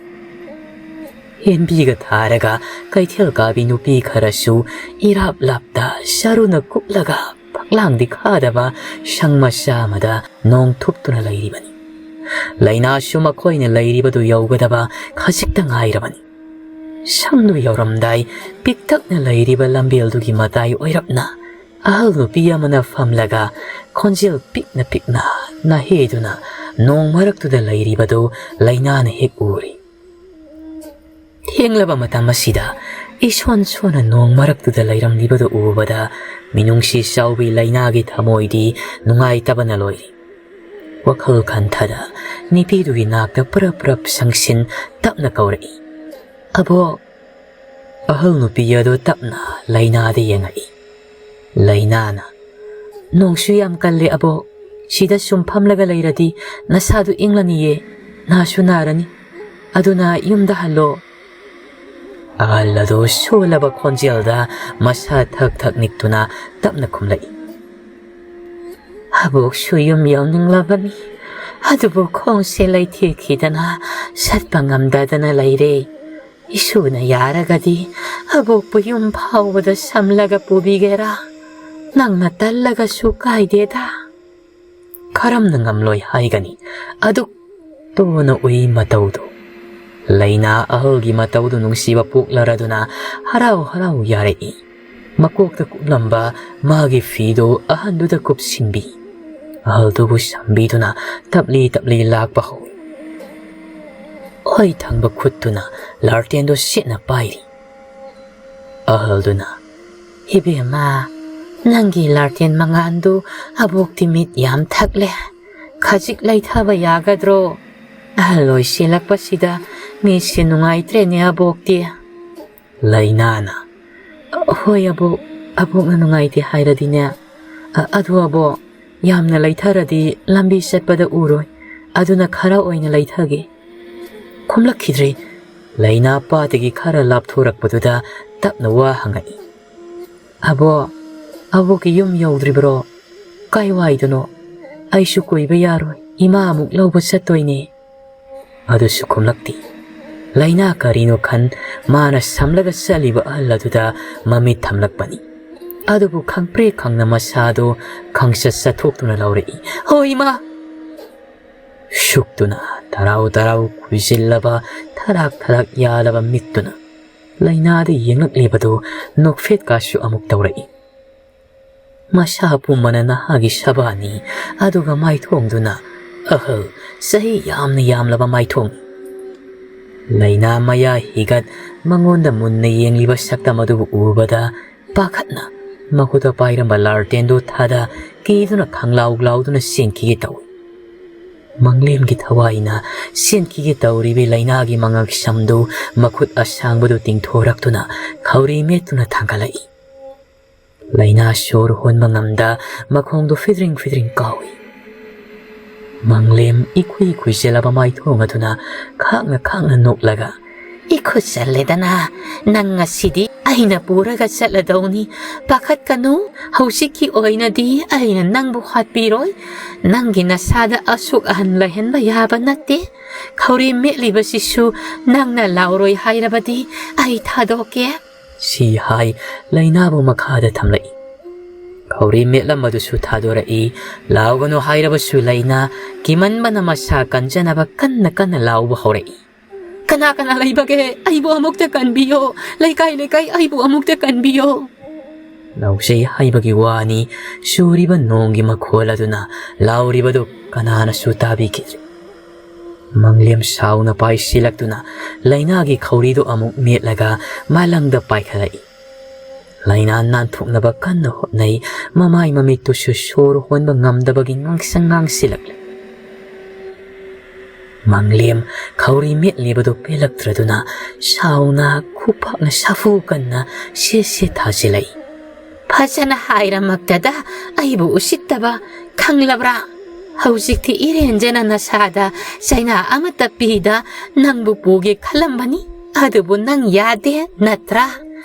ꯍꯦꯟꯕꯤꯒ ꯊꯥꯔꯒ ꯀꯩꯊꯦꯜ ꯀꯥꯕꯤ ꯅꯨꯄꯤ ꯈꯔꯁꯨ ꯏꯔꯥꯞ ꯂꯥꯞꯇ ꯆꯔꯨꯅ ꯀꯨꯞꯂꯒ ꯐꯛꯂꯥꯡꯗꯤ ꯈꯥꯗꯕ ꯁꯪ ꯃꯆꯥ ꯑꯃꯗ ꯅꯣꯡ ꯊꯨꯞꯇꯨꯅ ꯂꯩꯔꯤꯕꯅꯤ꯫ ꯂꯥꯏꯅꯥꯁꯨ ꯃꯈꯣꯏꯅ ꯂꯩꯔꯤꯕꯗꯨ ꯌꯧꯒꯗꯕ ꯈꯖꯤꯛꯇ ꯉꯥꯏꯔꯕꯅꯤ꯫ ꯁꯪꯗꯨ ꯌꯧꯔꯝꯗꯥꯏ ꯄꯤꯛꯇꯛꯅ ꯂꯩꯔꯤꯕ ꯂꯝꯕꯦꯜꯗꯨꯒꯤ ꯃꯇꯥꯏ ꯑꯣꯏꯔꯞꯅ ꯑꯍꯜ ꯅꯨꯄꯤ ꯑꯃꯅ ꯐꯝꯂꯒ ꯈꯣꯟꯖꯦꯜ ꯄꯤꯛꯅ ꯄꯤꯛꯅ ꯅꯥꯍꯦꯗꯨꯅ ꯅꯣꯡ ꯃꯔꯛꯇꯨꯗ ꯂꯩꯔꯤꯕꯗꯨ ꯂꯥꯏꯅꯥꯅ ꯍꯦꯛ ꯎꯔꯤ꯫ ꯊꯦꯡꯂꯕ ꯃꯇꯝ ꯑꯁꯤꯗ ꯏꯁꯣꯟ ꯁꯣꯟꯅ ꯅꯣꯡ ꯃꯔꯛꯇꯨꯗ ꯂꯩꯔꯝꯂꯤꯕꯗꯨ ꯎꯕꯗ ꯃꯤꯅꯨꯡꯁꯤ ꯆꯥꯎꯕꯤ ꯂꯥꯏꯅꯥꯒꯤ ꯊꯃꯣꯏꯗꯤ ꯅꯨꯡꯉꯥꯏꯇꯕꯅ ꯂꯣꯏꯔꯤ꯫ ꯋꯥꯈꯜ ꯈꯟꯊꯗ ꯅꯨꯄꯤꯗꯨꯒꯤ ꯅꯥꯛꯇ ꯄ꯭ꯔꯞ ꯄ꯭ꯔꯞ ꯁꯪꯁꯤꯟ ꯇꯞꯅ ꯀꯧꯔꯛꯏ, "ꯑꯕꯣꯛ!" ꯑꯍꯜ ꯅꯨꯄꯤ ꯑꯗꯨ ꯇꯞꯅ ꯂꯥꯏꯅꯥꯗ ꯌꯦꯡꯉꯛꯏ꯫ ꯂꯥꯏꯅꯥꯅ, "ꯅꯣꯡꯁꯨ ꯌꯥꯝ ꯀꯜꯂꯦ ꯑꯕꯣꯛ꯫ ꯁꯤꯗ ꯁꯨꯝ ꯐꯝꯂꯒ ꯂꯩꯔꯗꯤ ꯅꯁꯥꯗꯨ ꯏꯪꯂꯅꯤꯌꯦ, ꯅꯥꯁꯨ ꯅꯥꯔꯅꯤ꯫ ꯑꯗꯨꯅ ꯌꯨꯝꯗ ꯍꯜꯂꯣ꯫" ꯑꯍꯜ ꯑꯗꯨ ꯁꯣꯜꯂꯕ ꯈꯣꯟꯖꯦꯜꯗ ꯃꯁꯥ ꯊꯛ ꯊꯛ ꯅꯤꯛꯇꯨꯅ ꯇꯞꯅ ꯈꯨꯝꯂꯛꯏ, "ꯑꯕꯣꯛꯁꯨ ꯌꯨꯝ ꯌꯧꯅꯤꯡꯂꯕꯅꯤ, ꯑꯗꯨꯕꯨ ꯈꯣꯡꯁꯦ ꯂꯩꯊꯦꯛꯈꯤꯗꯅ ꯆꯠꯄ ꯉꯝꯗꯗꯅ ꯂꯩꯔꯦ꯫ ꯏꯁꯨꯅ ꯌꯥꯔꯒꯗꯤ ꯑꯕꯣꯛꯄꯨ ꯌꯨꯝ ꯐꯥꯎꯕꯗ ꯁꯝꯂꯒ ꯄꯨꯕꯤꯒꯦꯔꯥ? ꯅꯪꯅ ꯇꯜꯂꯒꯁꯨ ꯀꯥꯏꯗꯦꯗ꯫ ꯀꯔꯝꯅ ꯉꯝꯂꯣꯏ ꯍꯥꯏꯒꯅꯤ? ꯑꯗꯨꯛ ꯇꯣꯅ ꯎꯏ ꯃꯇꯧꯗꯨ꯫ ꯂꯩꯅꯥ ꯑꯍꯜꯒꯤ ꯃꯇꯧꯗꯨ ꯅꯨꯡꯁꯤꯕ ꯄꯣꯛꯂꯔꯗꯨꯅ ꯍꯔꯥꯎ ꯍꯔꯥꯎ ꯌꯥꯔꯛꯏ꯫ ꯃꯀꯣꯛꯇ ꯀꯨꯞꯂꯝꯕ ꯃꯥꯒꯤ ꯐꯤꯗꯨ ꯑꯍꯟꯗꯨꯗ ꯀꯨꯞꯁꯤꯟꯕꯤ꯫ ꯑꯍꯜꯗꯨꯕꯨ ꯁꯝꯕꯤꯗꯨꯅ ꯇꯞꯂꯤ ꯇꯞꯂꯤ ꯂꯥꯛꯄ ꯍꯧꯏ꯫ ꯑꯣꯏ ꯊꯪꯕ ꯈꯨꯠꯇꯨꯅ ꯂꯥꯔꯇꯦꯟꯗꯨ ꯁꯤꯠꯅ ꯄꯥꯏꯔꯤ꯫ ꯑꯍꯜꯗꯨꯅ, "ꯏꯕꯦꯝꯃ, ꯅꯪꯒꯤ ꯂꯥꯔꯇꯦꯟ ꯃꯉꯥꯟꯗꯨ ꯑꯕꯣꯛꯇꯤ ꯃꯤꯠ ꯌꯥꯝ ꯊꯛꯂꯦ꯫ ꯈꯖꯤꯛ ꯂꯩꯊꯕ ꯌꯥꯒꯗ꯭ꯔꯣ? ꯑꯍꯜ ꯑꯣꯏꯁꯤꯜꯂꯛꯄꯁꯤꯗ ꯃꯤꯠꯁꯦ ꯅꯨꯡꯉꯥꯏꯇ꯭ꯔꯦꯅꯦ ꯑꯕꯣꯛꯇꯤ꯫" ꯂꯩꯅꯥꯅ, "ꯍꯣꯏ ꯑꯕꯣꯛ, ꯑꯕꯣꯛꯅ ꯅꯨꯡꯉꯥꯏꯇꯦ ꯍꯥꯏꯔꯗꯤꯅꯦ꯫ ꯑ-, ꯑꯗꯣ ꯑꯕꯣꯛ, ꯌꯥꯝꯅ ꯂꯩꯊꯔꯗꯤ ꯂꯝꯕꯤ ꯆꯠꯄꯗ ꯎꯔꯣꯏ꯫ ꯑꯗꯨꯅ ꯈꯔ ꯑꯣꯏꯅ ꯂꯩꯊꯒꯦ꯫" ꯈꯨꯝꯂꯛꯈꯤꯗ꯭ꯔꯦ꯫ ꯂꯩꯅꯥ ꯄꯥꯗꯒꯤ ꯈꯔ ꯂꯥꯞꯊꯣꯔꯛꯄꯗꯨꯗ ꯇꯞꯅ ꯋꯥ ꯍꯪꯉꯛꯏ꯫ "ꯑꯕꯣꯛ, ꯑꯕꯣꯛꯀꯤ ꯌꯨꯝ ꯌꯧꯗ꯭ꯔꯤꯕ꯭ꯔꯣ? ꯀꯥꯏꯋꯥꯏꯗꯅꯣ? ꯑꯩꯁꯨ ꯀꯨꯏꯕ ꯌꯥꯔꯣꯏ, ꯏꯃꯥ ꯑꯃꯨꯛ ꯂꯧꯕ ꯆꯠꯇꯣꯏꯅꯦ꯫" ꯑꯗꯨꯁꯨ ꯈꯨꯝꯂꯛꯇꯦ꯫ ꯂꯩꯅꯥ ꯀꯔꯤꯅꯣ ꯈꯟ ꯃꯥꯅ ꯁꯝꯂꯒ ꯆꯠꯂꯤꯕ ꯑꯍꯜ ꯑꯗꯨꯗ ꯃꯃꯤꯠ ꯊꯝꯂꯛꯄꯅꯤ꯫ ꯑꯗꯨꯕꯨ ꯈꯪꯄ꯭ꯔꯦꯛ ꯈꯪꯅ ꯃꯁꯥꯗꯨ ꯈꯪꯆꯠ ꯆꯠꯊꯣꯛꯇꯨꯅ ꯂꯧꯔꯛꯏ꯫ "ꯍꯣ ꯏꯃꯥ!" ꯁꯨꯛꯇꯨꯅ ꯇꯔꯥꯎ ꯇꯔꯥꯎ ꯈꯨꯏꯖꯤꯜꯂꯕ ꯊꯔꯥꯛ ꯊꯔꯥꯛ ꯌꯥꯜꯂꯕ ꯃꯤꯠꯇꯨꯅ ꯂꯩꯅꯥꯗ ꯌꯦꯡꯂꯛꯂꯤꯕꯗꯨ ꯅꯣꯛꯐꯦꯠꯀꯥꯁꯨ ꯑꯃꯨꯛ ꯇꯧꯔꯛꯏ꯫ ꯃꯁꯥ ꯄꯨꯝꯕꯅ ꯅꯍꯥꯒꯤ ꯁꯕꯥꯅꯤ, ꯑꯗꯨꯒ ꯃꯥꯏꯊꯣꯡꯗꯨꯅ ꯑꯍꯜ, ꯆꯍꯤ ꯌꯥꯝꯅ ꯌꯥꯝꯂꯕ ꯃꯥꯏꯊꯣꯡ꯫ ꯂꯩꯅꯥ ꯃꯌꯥ ꯍꯤꯒꯠ ꯃꯉꯣꯟꯗ ꯃꯨꯟꯅ ꯌꯦꯡꯂꯤꯕ ꯁꯛꯇꯝ ꯑꯗꯨꯕꯨ ꯎꯕꯗ ꯄꯥꯈꯠꯅ ꯃꯈꯨꯠꯇ ꯄꯥꯏꯔꯝꯕ ꯂꯥꯔꯇꯦꯟꯗꯨ ꯊꯥꯗ ꯀꯤꯗꯨꯅ ꯈꯪꯂꯥꯎ ꯂꯥꯎꯗꯨꯅ ꯆꯦꯟꯈꯤꯒꯦ ꯇꯧꯏ꯫ ꯃꯪꯂꯦꯝꯒꯤ ꯊꯋꯥꯏꯅ ꯆꯦꯟꯈꯤꯒꯦ ꯇꯧꯔꯤꯕꯤ ꯂꯩꯅꯥꯒꯤ ꯃꯉꯛ ꯁꯝꯗꯨ ꯃꯈꯨꯠ ꯑꯁꯥꯡꯕꯗꯨ ꯇꯤꯡꯊꯣꯔꯛꯇꯨꯅ ꯈꯧꯔꯤ ꯃꯦꯠꯇꯨꯅ ꯊꯥꯡꯒꯠꯂꯛꯏ꯫ ꯂꯩꯅꯥ ꯁꯣꯔ ꯍꯣꯟꯕ ꯉꯝꯗ ꯃꯈꯣꯡꯗꯨ ꯐꯤꯗ꯭ꯔꯤꯡ ꯐꯤꯗ꯭ꯔꯤꯡ ꯀꯥꯎꯏ꯫ ꯃꯪꯂꯦꯝ ꯏꯈꯨꯏ ꯈꯨꯏꯖꯜꯂꯕ ꯃꯥꯏꯊꯣꯡ ꯑꯗꯨꯅ ꯈꯥꯛꯅ ꯈꯥꯛꯅ ꯅꯣꯛꯂꯒ "ꯏꯈꯨꯠ ꯆꯜꯂꯦꯗꯅ, ꯅꯪ ꯉꯁꯤꯗꯤ ꯑꯩꯅ ꯄꯨꯔꯒ ꯆꯠꯂꯗꯧꯅꯤ꯫ ꯄꯥꯈꯠꯀꯅꯨ, ꯍꯧꯖꯤꯛꯀꯤ ꯑꯣꯏꯅꯗꯤ ꯑꯩꯅ ꯅꯪꯕꯨ ꯍꯥꯠꯄꯤꯔꯣꯏ꯫ ꯅꯪꯒꯤ ꯅꯁꯥꯗ ꯑꯁꯨꯛ ꯑꯍꯟ ꯂꯩꯍꯟꯕ ꯌꯥꯕ ꯅꯠꯇꯦ꯫ ꯈꯧꯔꯤ ꯃꯦꯠꯂꯤꯕꯁꯤꯁꯨ ꯅꯪꯅ ꯂꯥꯎꯔꯣꯏ ꯍꯥꯏꯔꯕꯗꯤ ꯑꯩ ꯊꯥꯗꯣꯛꯀꯦ"꯫ ꯁꯤ ꯍꯥꯏ ꯂꯩꯅꯥꯕꯨ ꯃꯈꯥꯗ ꯊꯝꯂꯛꯏ꯫ ꯈꯧꯔꯤ ꯃꯦꯠꯂꯝꯕꯗꯨꯁꯨ ꯊꯥꯗꯣꯔꯛꯏ꯫ ꯂꯥꯎꯒꯅꯨ ꯍꯥꯏꯔꯕꯁꯨ ꯂꯩꯅꯥ ꯀꯤꯃꯟꯕꯅ ꯃꯁꯥ ꯀꯟꯖꯅꯕ ꯀꯟꯅ ꯀꯟꯅ ꯂꯥꯎꯕ ꯍꯧꯔꯛꯏ꯫ "ꯀꯅꯥ ꯀꯅꯥ ꯂꯩꯕꯒꯦ? ꯑꯩꯕꯨ ꯑꯃꯨꯛꯇ ꯀꯟꯕꯤꯌꯣ꯫ ꯂꯩꯀꯥꯏ ꯂꯩꯀꯥꯏ ꯑꯩꯕꯨ ꯑꯃꯨꯛꯇ ꯀꯟꯕꯤꯌꯣ"꯫ ꯂꯥꯎꯖꯩ ꯍꯥꯏꯕꯒꯤ ꯋꯥꯅꯤ, ꯆꯨꯔꯤꯕ ꯅꯣꯡꯒꯤ ꯃꯈꯣꯜ ꯑꯗꯨꯅ ꯂꯥꯎꯔꯤꯕꯗꯨ ꯀꯅꯥꯅꯁꯨ ꯇꯥꯕꯤꯈꯤꯗ꯭ꯔꯦ꯫ ꯃꯪꯂꯦꯝ ꯁꯥꯎꯅ ꯄꯥꯏꯁꯤꯜꯂꯛꯇꯨꯅ ꯂꯩꯅꯥꯒꯤ ꯈꯧꯔꯤꯗꯨ ꯑꯃꯨꯛ ꯃꯦꯠꯂꯒ ꯃꯥꯂꯪꯗ ꯄꯥꯏꯈꯠꯂꯛꯏ꯫ ꯂꯩꯅꯥ ꯅꯥꯟꯊꯣꯛꯅꯕ ꯀꯟꯅ ꯍꯣꯠꯅꯩ꯫ ꯃꯃꯥꯏ ꯃꯃꯤꯠꯇꯨꯁꯨ ꯁꯣꯔ ꯍꯣꯟꯕ ꯉꯝꯗꯕꯒꯤ ꯉꯥꯡꯁꯪ ꯉꯥꯡꯁꯤꯜꯂꯛꯂꯦ꯫ ꯃꯪꯂꯦꯝ ꯈꯧꯔꯤ ꯃꯦꯠꯂꯤꯕꯗꯨ ꯄꯦꯜꯂꯛꯇ꯭ꯔꯗꯨꯅ ꯁꯥꯎꯅ ꯈꯨꯄꯥꯛꯅ ꯁꯥꯐꯨ ꯀꯟꯅ ꯁꯦꯠ ꯁꯦꯠ ꯊꯥꯖꯤꯜꯂꯛꯏ꯫ "ꯐꯖꯅ ꯍꯥꯏꯔꯃꯛꯇꯗ ꯑꯩꯕꯨ ꯎꯁꯤꯠꯇꯕ ꯈꯪꯂꯕ꯭ꯔꯥ? ꯍꯧꯖꯤꯛꯇꯤ ꯏꯔꯦꯟꯖꯅ ꯅꯁꯥꯗ ꯆꯩꯅꯥ ꯑꯃꯠꯇ ꯄꯤꯗ ꯅꯪꯕꯨ ꯄꯨꯒꯦ ꯈꯜꯂꯝꯕꯅꯤ꯫ ꯑꯗꯨꯕꯨ ꯅꯪ ꯌꯥꯗꯦ ꯅꯠꯇ꯭ꯔꯥ?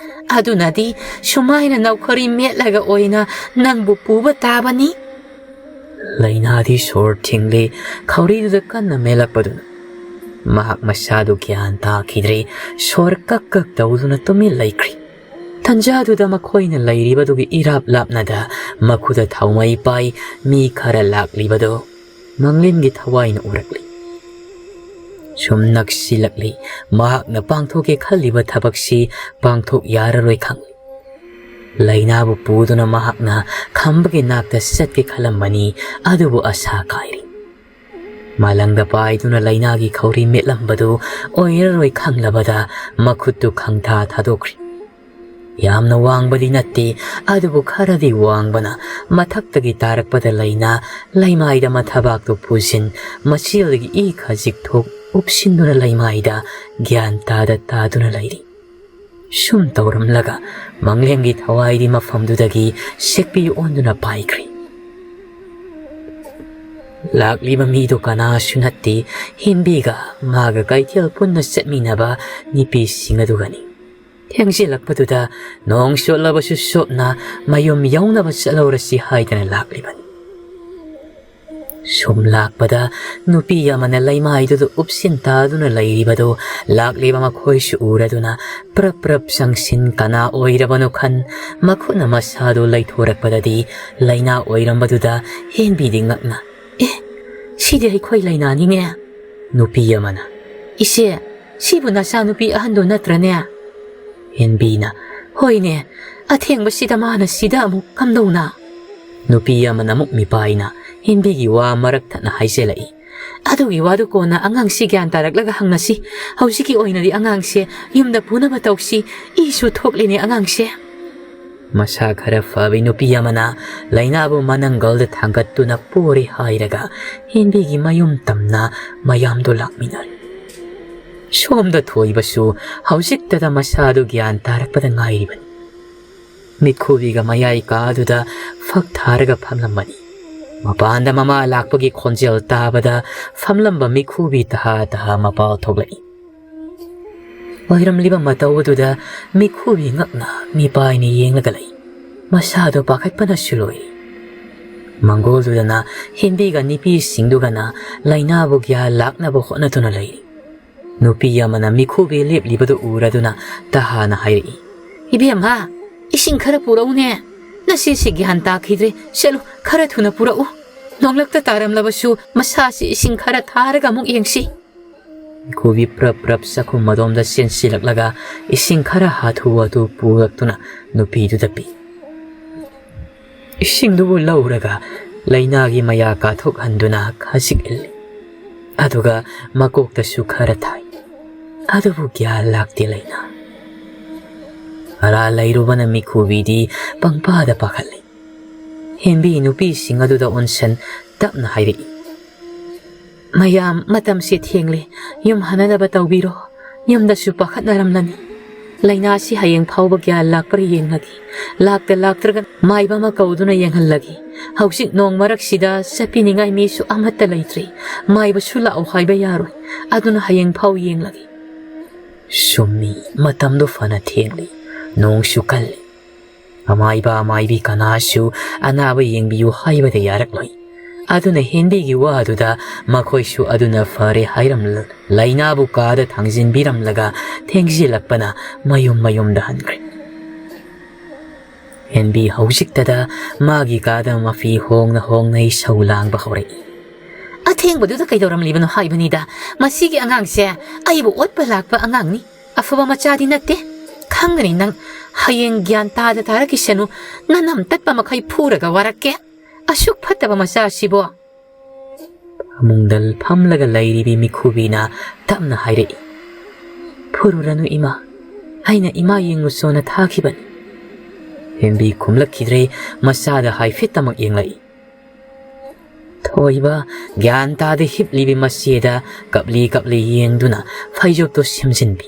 ꯑꯗꯨꯅꯗꯤ ꯁꯨꯃꯥꯏꯅ ꯅꯧꯈꯧꯔꯤ ꯃꯦꯠꯂꯒ ꯑꯣꯏꯅ ꯅꯪꯕꯨ ꯄꯨꯕ ꯇꯥꯕꯅꯤ"꯫ ꯂꯩꯅꯥꯗꯤ ꯁꯣꯔ ꯊꯤꯡꯂꯤ꯫ ꯈꯧꯔꯤꯗꯨꯗ ꯀꯟꯅ ꯃꯦꯠꯂꯛꯄꯗꯨꯅ ꯃꯍꯥꯛ ꯃꯁꯥꯗꯨ ꯒ꯭ꯌꯥꯟ ꯇꯥꯈꯤꯗ꯭ꯔꯦ꯫ ꯁꯣꯔ ꯀꯛ ꯀꯛ ꯇꯧꯗꯨꯅ ꯇꯨꯃꯤꯟ ꯂꯩꯈ꯭ꯔꯤ꯫ ꯇꯟꯖꯥꯗꯨꯗ ꯃꯈꯣꯏꯅ ꯂꯩꯔꯤꯕꯗꯨꯒꯤ ꯏꯔꯥꯞ ꯂꯥꯞꯅꯗ ꯃꯈꯨꯗ ꯊꯥꯎꯃꯩ ꯄꯥꯏ ꯃꯤ ꯈꯔ ꯂꯥꯛꯂꯤꯕꯗꯨ ꯃꯪꯂꯦꯝꯒꯤ ꯊꯋꯥꯏꯅ ꯎꯔꯛꯂꯤ꯫ ꯁꯨꯝ ꯅꯛꯁꯤꯜꯂꯛꯂꯤ꯫ ꯃꯍꯥꯛꯅ ꯄꯥꯡꯊꯣꯛꯀꯦ ꯈꯜꯂꯤꯕ ꯊꯕꯛꯁꯤ ꯄꯥꯡꯊꯣꯛ ꯌꯥꯔꯔꯣꯏ ꯈꯪꯂꯤ꯫ ꯂꯩꯅꯥꯕꯨ ꯄꯨꯗꯨꯅ ꯃꯍꯥꯛꯅ ꯈꯝꯕꯒꯤ ꯅꯥꯛꯇ ꯆꯠꯀꯦ ꯈꯜꯂꯝꯕꯅꯤ, ꯑꯗꯨꯕꯨ ꯑꯁꯥ ꯀꯥꯏꯔꯤ꯫ ꯃꯥꯂꯪꯗ ꯄꯥꯏꯗꯨꯅ ꯂꯩꯅꯥꯒꯤ ꯈꯧꯔꯤ ꯃꯦꯠꯂꯝꯕꯗꯨ ꯑꯣꯏꯔꯔꯣꯏ ꯈꯪꯂꯕꯗ ꯃꯈꯨꯠꯇꯨ ꯈꯪꯊꯥ ꯊꯥꯗꯣꯛꯈ꯭ꯔꯤ꯫ ꯌꯥꯝꯅ ꯋꯥꯡꯕꯗꯤ ꯅꯠꯇꯦ, ꯑꯗꯨꯕꯨ ꯈꯔꯗꯤ ꯋꯥꯡꯕꯅ ꯃꯊꯛꯇꯒꯤ ꯇꯥꯔꯛꯄꯗ ꯂꯩꯅꯥ ꯂꯩꯃꯥꯏꯗ ꯃꯊꯕꯥꯛꯇꯨ ꯄꯨꯁꯤꯟ, ꯃꯆꯦꯜꯗꯒꯤ ꯏ ꯈꯖꯤꯛ ꯊꯣꯛ ꯎꯞꯁꯤꯟꯗꯨꯅ ꯂꯩꯃꯥꯏꯗ ꯒ꯭ꯌꯥꯟ ꯇꯥꯗ ꯇꯥꯗꯨꯅ ꯂꯩꯔꯤ꯫ ꯁꯨꯝ ꯇꯧꯔꯝꯂꯒ ꯃꯪꯂꯦꯝꯒꯤ ꯊꯋꯥꯏꯗꯤ ꯃꯐꯝꯗꯨꯗꯒꯤ ꯁꯦꯛꯄꯤ ꯑꯣꯟꯗꯨꯅ ꯄꯥꯏꯈ꯭ꯔꯦ꯫ ꯂꯥꯛꯂꯤꯕ ꯃꯤꯗꯨ ꯀꯅꯥꯁꯨ ꯅꯠꯇꯦ, ꯍꯦꯟꯕꯤꯒ ꯃꯥꯒ ꯀꯩꯊꯦꯜ ꯄꯨꯟꯅ ꯆꯠꯃꯤꯟꯅꯕ ꯅꯨꯄꯤꯁꯤꯡ ꯑꯗꯨꯒꯅꯤ꯫ ꯊꯦꯡꯖꯤꯜꯂꯛꯄꯗꯨꯗ ꯅꯣꯡ ꯆꯣꯠꯂꯕꯁꯨ ꯁꯣꯞꯅ ꯃꯌꯨꯝ ꯌꯧꯅꯕ ꯆꯠꯍꯧꯔꯁꯤ ꯍꯥꯏꯗꯅ ꯂꯥꯛꯂꯤꯕꯅꯤ꯫ ꯁꯨꯝ ꯂꯥꯛꯄꯗ ꯅꯨꯄꯤ ꯑꯃꯅ ꯂꯩꯃꯥꯏꯗꯨꯗ ꯎꯞꯁꯤꯟ ꯇꯥꯗꯨꯅ ꯂꯩꯔꯤꯕꯗꯨ ꯂꯥꯛꯂꯤꯕ ꯃꯈꯣꯏꯁꯨ ꯎꯔꯗꯨꯅ ꯄ꯭ꯔꯞ ꯄ꯭ꯔꯞ ꯆꯪꯁꯤꯟ ꯀꯅꯥ ꯑꯣꯏꯔꯕꯅꯣ ꯈꯟ ꯃꯈꯨꯠꯅ ꯃꯁꯥꯗꯨ ꯂꯩꯊꯣꯔꯛꯄꯗꯗꯤ ꯂꯩꯅꯥ ꯑꯣꯏꯔꯝꯕꯗꯨꯗ ꯍꯦꯟꯕꯤꯗꯤ ꯉꯛꯅ, "ꯑꯦ, ꯁꯤꯗꯤ ꯑꯩꯈꯣꯏ ꯂꯩꯅꯥꯅꯤꯅꯦ!" ꯅꯨꯄꯤ ꯑꯃꯅ, "ꯏꯆꯦ, ꯁꯤꯕꯨ ꯅꯆꯥꯅꯨꯄꯤ ꯑꯍꯟꯗꯣ ꯅꯠꯇ꯭ꯔꯅꯦ?" ꯍꯦꯟꯕꯤꯅ, "ꯍꯣꯏꯅꯦ, ꯑꯊꯦꯡꯕꯁꯤꯗ ꯃꯥꯅ ꯁꯤꯗ ꯑꯃꯨꯛ ꯀꯝꯗꯧꯅ?" ꯅꯨꯄꯤ ꯑꯃꯅ ꯑꯃꯨꯛ ꯃꯤꯄꯥꯏꯅ ꯍꯦꯟꯕꯤꯒꯤ ꯋꯥ ꯃꯔꯛ ꯊꯠꯅ ꯍꯥꯏꯖꯤꯜꯂꯛꯏ, "ꯑꯗꯨꯒꯤ ꯋꯥꯗꯨ ꯀꯣꯟꯅ ꯑꯉꯥꯡꯁꯤ ꯒ꯭ꯌꯥꯟ ꯇꯥꯔꯛꯂꯒ ꯍꯪꯅꯁꯤ꯫ ꯍꯧꯖꯤꯛꯀꯤ ꯑꯣꯏꯅꯗꯤ ꯑꯉꯥꯡꯁꯦ ꯌꯨꯝꯗ ꯄꯨꯅꯕ ꯇꯧꯁꯤ꯫ ꯏꯁꯨ ꯊꯣꯛꯂꯤꯅꯦ ꯑꯉꯥꯡꯁꯦ꯫" ꯃꯁꯥ ꯈꯔ ꯐꯕꯤ ꯅꯨꯄꯤ ꯑꯃꯅ ꯂꯩꯅꯥꯕꯨ ꯃꯅꯪꯒꯜꯗ ꯊꯥꯡꯒꯠꯇꯨꯅ ꯄꯣꯔꯦ ꯍꯥꯏꯔꯒ ꯍꯦꯟꯕꯤꯒꯤ ꯃꯌꯨꯝ ꯇꯝꯅ ꯃꯌꯥꯝꯗꯣ ꯂꯥꯛꯃꯤꯟꯅꯔꯦ꯫ ꯁꯣꯝꯗ ꯊꯣꯏꯕꯁꯨ ꯍꯧꯖꯤꯛꯇꯗ ꯃꯁꯥꯗꯨ ꯒ꯭ꯌꯥꯟ ꯇꯥꯔꯛꯄꯗ ꯉꯥꯏꯔꯤꯕꯅꯤ꯫ ꯃꯤꯠꯈꯨꯕꯤꯒ ꯃꯌꯥꯏ ꯀꯥꯗꯨꯗ ꯐꯛ ꯊꯥꯔꯒ ꯐꯝꯂꯝꯕꯅꯤ꯫ ꯃꯄꯥꯟꯗ ꯃꯃꯥ ꯂꯥꯛꯄꯒꯤ ꯈꯣꯟꯖꯦꯜ ꯇꯥꯕꯗ ꯐꯝꯂꯝꯕ ꯃꯤꯠꯈꯨꯕꯤ ꯇꯍꯥ ꯇꯍꯥ ꯃꯄꯥꯜ ꯊꯣꯛꯂꯛꯏ꯫ ꯑꯣꯏꯔꯝꯂꯤꯕ ꯃꯇꯧ ꯑꯗꯨꯗ ꯃꯤꯠꯈꯨꯕꯤ ꯉꯛꯅ ꯃꯤꯄꯥꯏꯅ ꯌꯦꯡꯂꯒ ꯂꯩ꯫ ꯃꯁꯥꯗꯣ ꯄꯥꯈꯠꯄꯅꯁꯨ ꯂꯣꯏꯔꯦ꯫ ꯃꯪꯒꯣꯜꯗꯨꯗꯅ ꯍꯦꯟꯕꯤꯒ ꯅꯨꯄꯤꯁꯤꯡꯗꯨꯒꯅ ꯂꯩꯅꯥꯕꯨ ꯒ꯭ꯌꯥꯟ ꯂꯥꯛꯅꯕ ꯍꯣꯠꯅꯗꯨꯅ ꯂꯩꯔꯤ꯫ ꯅꯨꯄꯤ ꯑꯃꯅ ꯃꯤꯈꯨꯕꯤ ꯂꯦꯞꯂꯤꯕꯗꯨ ꯎꯔꯗꯨꯅ ꯇꯍꯥꯅ ꯍꯥꯏꯔꯛꯏ, "ꯏꯕꯦꯝꯃ, ꯏꯁꯤꯡ ꯈꯔ ꯄꯨꯔꯛꯎꯅꯦ꯫ ꯅꯆꯦꯁꯤ ꯒ꯭ꯌꯥꯟ ꯇꯥꯈꯤꯗ꯭ꯔꯦ꯫ ꯆꯠꯂꯨ, ꯈꯔ ꯊꯨꯅ ꯄꯨꯔꯛꯎ꯫ ꯅꯣꯡꯂꯛꯇ ꯇꯥꯔꯝꯂꯕꯁꯨ ꯃꯁꯥꯁꯤ ꯏꯁꯤꯡ ꯈꯔ ꯊꯥꯔꯒ ꯑꯃꯨꯛ ꯌꯦꯡꯁꯤ꯫" ꯃꯤꯈꯨꯕꯤ ꯄ꯭ꯔꯞ ꯄ꯭ꯔꯞ ꯆꯥꯛꯈꯨꯝ ꯑꯗꯣꯝꯗ ꯆꯦꯟꯁꯤꯜꯂꯛꯂꯒ ꯏꯁꯤꯡ ꯈꯔ ꯍꯥꯊꯨ ꯍꯥꯊꯨ ꯄꯨꯔꯛꯇꯨꯅ ꯅꯨꯄꯤꯗꯨꯗ ꯄꯤ꯫ ꯏꯁꯤꯡꯗꯨꯕꯨ ꯂꯧꯔꯒ ꯂꯩꯅꯥꯒꯤ ꯃꯌꯥ ꯀꯥꯊꯣꯛꯍꯟꯗꯨꯅ ꯈꯖꯤꯛ ꯏꯜꯂꯤ꯫ ꯑꯗꯨꯒ ꯃꯀꯣꯛꯇꯁꯨ ꯈꯔ ꯊꯥꯏ꯫ ꯑꯗꯨꯕꯨ ꯒ꯭ꯌꯥꯟ ꯂꯥꯛꯇꯦ ꯂꯩꯅꯥ꯫ ꯑꯔꯥ ꯂꯩꯔꯨꯕꯅ ꯃꯤꯈꯨꯕꯤꯗꯤ ꯄꯪꯄꯥꯗ ꯄꯥꯈꯠꯂꯤ꯫ ꯍꯦꯟꯕꯤ ꯅꯨꯄꯤꯁꯤꯡ ꯑꯗꯨꯗ ꯑꯣꯟꯁꯟ ꯇꯞꯅ ꯍꯥꯏꯔꯛꯏ, "ꯃꯌꯥꯝ, ꯃꯇꯝꯁꯦ ꯊꯦꯡꯂꯦ꯫ ꯌꯨꯝ ꯍꯟꯅꯅꯕ ꯇꯧꯕꯤꯔꯣ꯫ ꯌꯨꯝꯗꯁꯨ ꯄꯥꯈꯠꯅꯔꯝꯂꯅꯤ꯫" "ꯂꯥꯏꯅꯥꯁꯤ ꯍꯌꯦꯡ ꯐꯥꯎꯕ ꯒ꯭ꯌꯥꯟ ꯂꯥꯛꯄ꯭ꯔꯥ ꯌꯦꯡꯂꯒꯦ꯫ ꯂꯥꯛꯇ ꯂꯥꯛꯇ꯭ꯔꯒ ꯃꯥꯏꯕ ꯑꯃ ꯀꯧꯗꯨꯅ ꯌꯦꯡꯍꯜꯂꯒꯦ꯫ ꯍꯧꯖꯤꯛ ꯅꯣꯡ ꯃꯔꯛꯁꯤꯗ ꯆꯠꯄꯤꯅꯤꯡꯉꯥꯏ ꯃꯤꯁꯨ ꯑꯃꯠꯇ ꯂꯩꯇ꯭ꯔꯤ꯫ ꯃꯥꯏꯕꯁꯨ ꯂꯥꯛꯑꯣ ꯍꯥꯏꯕ ꯌꯥꯔꯣꯏ꯫ ꯑꯗꯨꯅ ꯍꯌꯦꯡ ꯐꯥꯎ ꯌꯦꯡꯂꯒꯦ꯫" ꯆꯨꯝꯃꯤ, ꯃꯇꯝꯗꯨ ꯐꯅ ꯊꯦꯡꯂꯤ꯫ ꯅꯣꯡꯁꯨ ꯀꯜꯂꯤ꯫ ꯑꯃꯥꯏꯕ ꯑꯃꯥꯏꯕꯤ ꯀꯅꯥꯁꯨ ꯑꯅꯥꯕ ꯌꯦꯡꯕꯤꯌꯨ ꯍꯥꯏꯕꯗ ꯌꯥꯔꯛꯂꯣꯏ꯫ ꯑꯗꯨꯅ ꯍꯦꯟꯕꯤꯒꯤ ꯋꯥꯗꯨꯗ ꯃꯈꯣꯏꯁꯨ ꯑꯗꯨꯅ ꯐꯔꯦ ꯍꯥꯏꯔꯝꯂ-, ꯂꯥꯏꯅꯥꯕꯨ ꯀꯥꯗ ꯊꯥꯡꯖꯤꯟꯕꯤꯔꯝꯂꯒ ꯊꯦꯡꯖꯤꯜꯂꯛꯄꯅ ꯃꯌꯨꯝ ꯃꯌꯨꯝꯗ ꯍꯟꯈ꯭ꯔꯦ꯫ ꯍꯦꯟꯕꯤ ꯍꯧꯖꯤꯛꯇꯗ ꯃꯥꯒꯤ ꯀꯥꯗ ꯃꯐꯤ ꯍꯣꯡꯅ ꯍꯣꯡꯅ ꯏꯁꯧ ꯂꯥꯡꯕ ꯍꯧꯔꯛꯏ꯫ "ꯑꯊꯦꯡꯕꯗꯨꯗ ꯀꯩꯗꯧꯔꯝꯂꯤꯕꯅꯣ ꯍꯥꯏꯕꯅꯤꯗ? ꯃꯁꯤꯒꯤ ꯑꯉꯥꯡꯁꯦ ꯑꯩꯕꯨ ꯑꯣꯠꯄ ꯂꯥꯛꯄ ꯑꯉꯥꯡꯅꯤ꯫ ꯑꯐꯕ ꯃꯆꯥꯗꯤ ꯅꯠꯇꯦ꯫ ꯈꯪꯒꯅꯤ ꯅꯪ꯫ ꯍꯌꯦꯡ ꯒ꯭ꯌꯥꯟ ꯇꯥꯗ ꯇꯥꯔꯛꯈꯤꯁꯅꯨ꯫ ꯅꯅꯝ ꯇꯠꯄ ꯃꯈꯩ ꯐꯨꯔꯒ ꯋꯥꯔꯛꯀꯦ꯫ ꯑꯁꯨꯛ ꯐꯠꯇꯕ ꯃꯆꯥ ꯑꯁꯤꯕꯣ꯫" ꯐꯃꯨꯡꯗ ꯐꯝꯂꯒ ꯂꯩꯔꯤꯕꯤ ꯃꯤꯈꯨꯕꯤꯅ ꯇꯞꯅ ꯍꯥꯏꯔꯛꯏ, "ꯐꯨꯔꯨꯔꯅꯨ ꯏꯃꯥ, ꯑꯩꯅ ꯏꯃꯥ ꯌꯦꯡꯂꯨꯆꯣꯅ ꯊꯥꯈꯤꯕꯅꯤ꯫" ꯍꯦꯟꯕꯤ ꯈꯨꯝꯂꯛꯈꯤꯗ꯭ꯔꯦ, ꯃꯆꯥꯗ ꯍꯥꯏꯐꯦꯠꯇꯃꯛ ꯌꯦꯡꯂꯛꯏ꯫ ꯊꯣꯏꯕ ꯒ꯭ꯌꯥꯟ ꯇꯥꯗ ꯍꯤꯞꯂꯤꯕꯤ ꯃꯆꯦꯗ ꯀꯞꯂꯤ ꯀꯞꯂꯤ ꯌꯦꯡꯗꯨꯅ ꯐꯩꯖꯣꯞꯇꯨ ꯁꯦꯝꯖꯤꯟꯕꯤ꯫